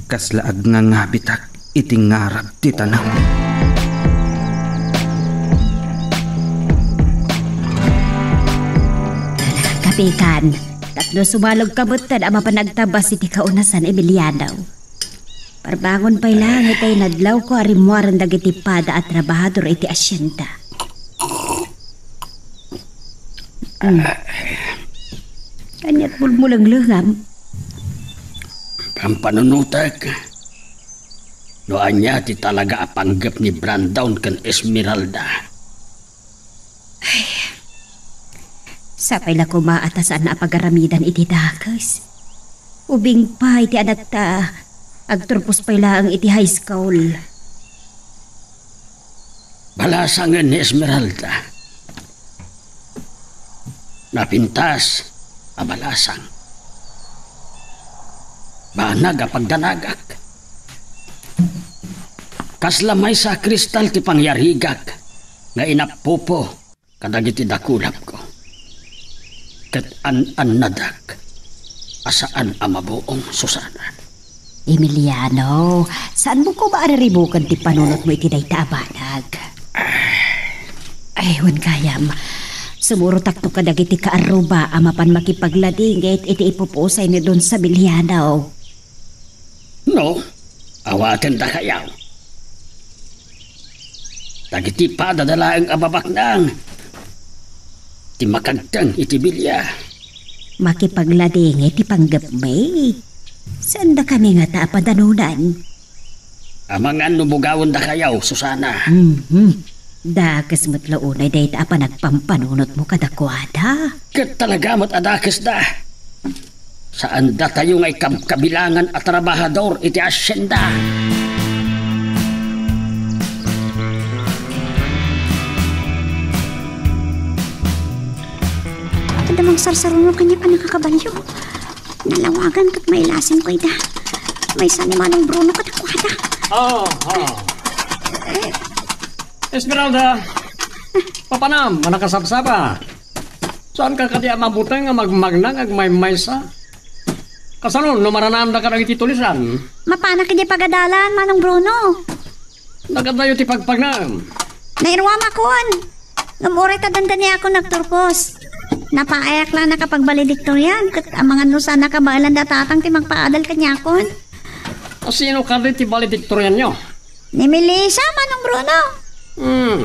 Kasla agngangabitak iti ngarab ti tanem. Kapikan, tapno sumalog ka metten a mapan agtabas iti kaunasan, Emiliano. Parbangon pay laeng iti inadlawko a rimmuaren dagiti pada a trabahador iti asienda. Hmm. Ania't mulmulenglengam? Pampanunotek no ania ti talaga a panggep ni Brandon ken Esmeralda. Ay, sapay la koma a ta saan a pagaramidan iti dakes. Ubing pay ti anakta, agturpos pay laeng iti high school. Balasangen ni Esmeralda. Napintas a balasang. Banag a pagdanagak. Kasla maysa a kristal ti pangyarigak nga inappupo kadagiti dakulapko. Ket an-annadak a saan a mabuong, Susana. Emiliano, saanmo koma a riribuken ti panunotmo iti dayta a banag? Ay, wen gayam, sumurotakto kadagiti kaarruba a mapan makipagladingit iti ipupusay ni Don Sabiliano. No, awatendakayo. Dagiti padada laeng a babaknang ti makagteng iti bilia. Makipagladingit ti panggepmi. Saandakami ngata a padanunan? Amangan no bugawendakayo, Susana. Mhm. Dakes met la unay dayta a panagpampanunotmo kadakuada. Ket talaga met a dakesda. Saandatayo nga ikabkabilangan a trabahador iti asienda. Adda mangsarsarungog kaniak a nakakabalio. Nalawagan ket mailasinko ida. Maysa ni Manong Bruno kadakuada. Oh, oh. Eh. Esmeralda, papanam a nakasabsaba? Saanka kadi a mabuteng a magmagna nga agmaymaysa? Kasano no maranaanda kadagiti tulisan? Mapanak idiay pagadalan, Manong Bruno. Nakadayo ti pagpagnaem. Nairuamakon. Ngem uray ta dandaniakon nagturpos. Napaayak la nakapagbalediktorian, ket amangan no saan nakabaelan da tatang ti mangpaadal kaniakon. A sino kadi ti balediktorianyo? Ni Melissa, Manong Bruno. Hmm.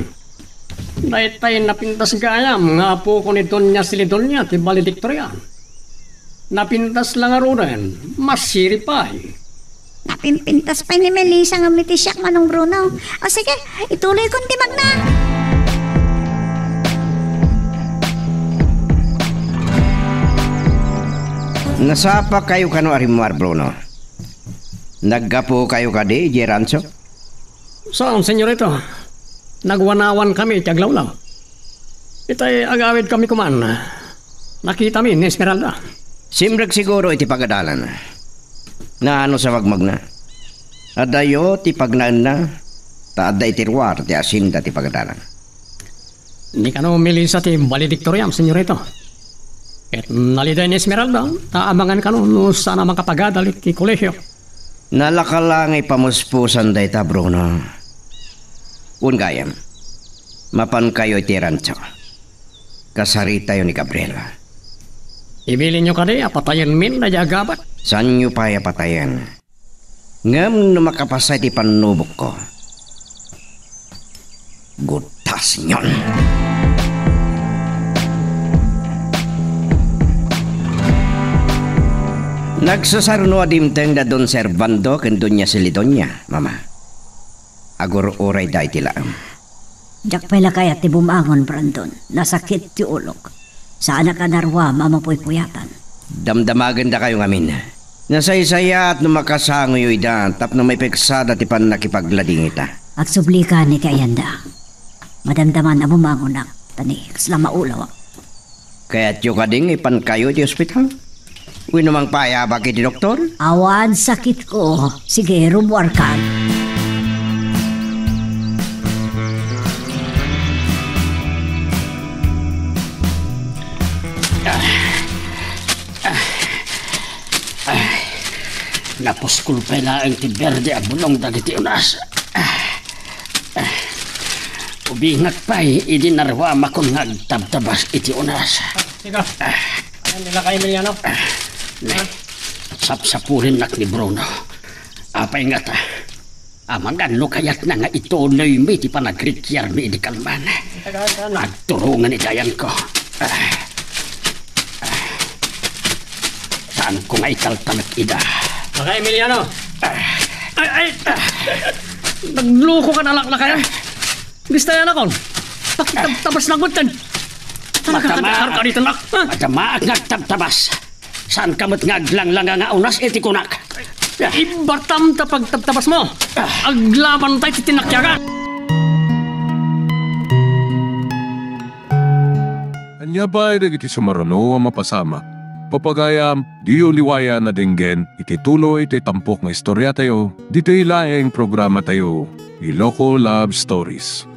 Daytay napintas gayam nga apoko ni Doña Silidonia ti balediktorian. Napintas la ngaruden, masirib pay. Napimpintas pay ni Melissa ngem iti siak, Manong Bruno. O sige, ituloykon ti magna. Nasapakayo kano a rimmuar, Bruno? Naggapukayo kadi idiay rancho? Saan, senyorito. Nagwanawankami iti aglawlaw. Itay agawidkami koman, nakitami ni Esmeralda. Simrek siguro iti pagadalan. Naano sa magmagna? Adayo ti pagnaenna, ta adda iti ruar ti asienda ti pagadalan. Ni kano Melissa ti balediktoriam, senyorito. Ket naliday ni Esmeralda, ta amangan kano no saan a makapagadal iti kolehio. Nalaka la nga ipamuspusan dayta, Bruno. Wen gayam, mapankayo iti rancho. kasaritayo ni Gabriel. Ibilinyo kadi a patayenmin daydiay a gabat? Saanyo pay a patayen. Ngem no makapasay ti pannubokko, gutasenyon. Nagsasaruno a dimteng da Don Servando ken Doña Celidonia, Mama. Agur-urayda iti laem. Diak pay la kayat ti bumangon, Brandon. Nasakit ti ulok. Saanak a naruam a mapuypuyatan. Damdamagendakayo ngamin. Nasaysayaat no makasangoyo ida tapno maipeksada ti pannakipagladingita. Agsubli kan iti ayanda. Madamdaman a bumangonak, ta ni kasla maulawak. Kayatyo kadi nga ipankayo iti ospital? Wenno mangpaayabak iti doktor? Awan sakitko. Sige, rumuarkan. Napuskol pay laeng ti berde a bulong dagiti unas. Ubingak pay idi naruamakon nga agtabtabas iti unas. Sika. Ayan nila kay Emiliano? Ne, sapsapulennak ni Bruno. Apay ngata? Amangan no kayatna nga ituloymi ti panagrikiarmi idi kalman. Tagaan ka na. Agturungan iti ayanko. Saanko nga italtalek ida. Kaka Emiliano. Ay, ay. Nagloko ka na laklak, eh. Bistayan akon. Pakitabtabas na guten. Talaga ka Matama. Dakar ka dito, nak. Ha? Matamaak nga agtabtabas. Saanka met nga aglanglanga nga unas iti kunak? Ibatam ta pagtabtabas mo. Aglaban tayo ti tinakyagan. Ania pay dagiti sumaruno a mapasamak? Papagayam, diyo liwayan a denggen iti tuloy ti tampok nga istoriatayo, ditoy laeng programatayo, Iloko Love Stories.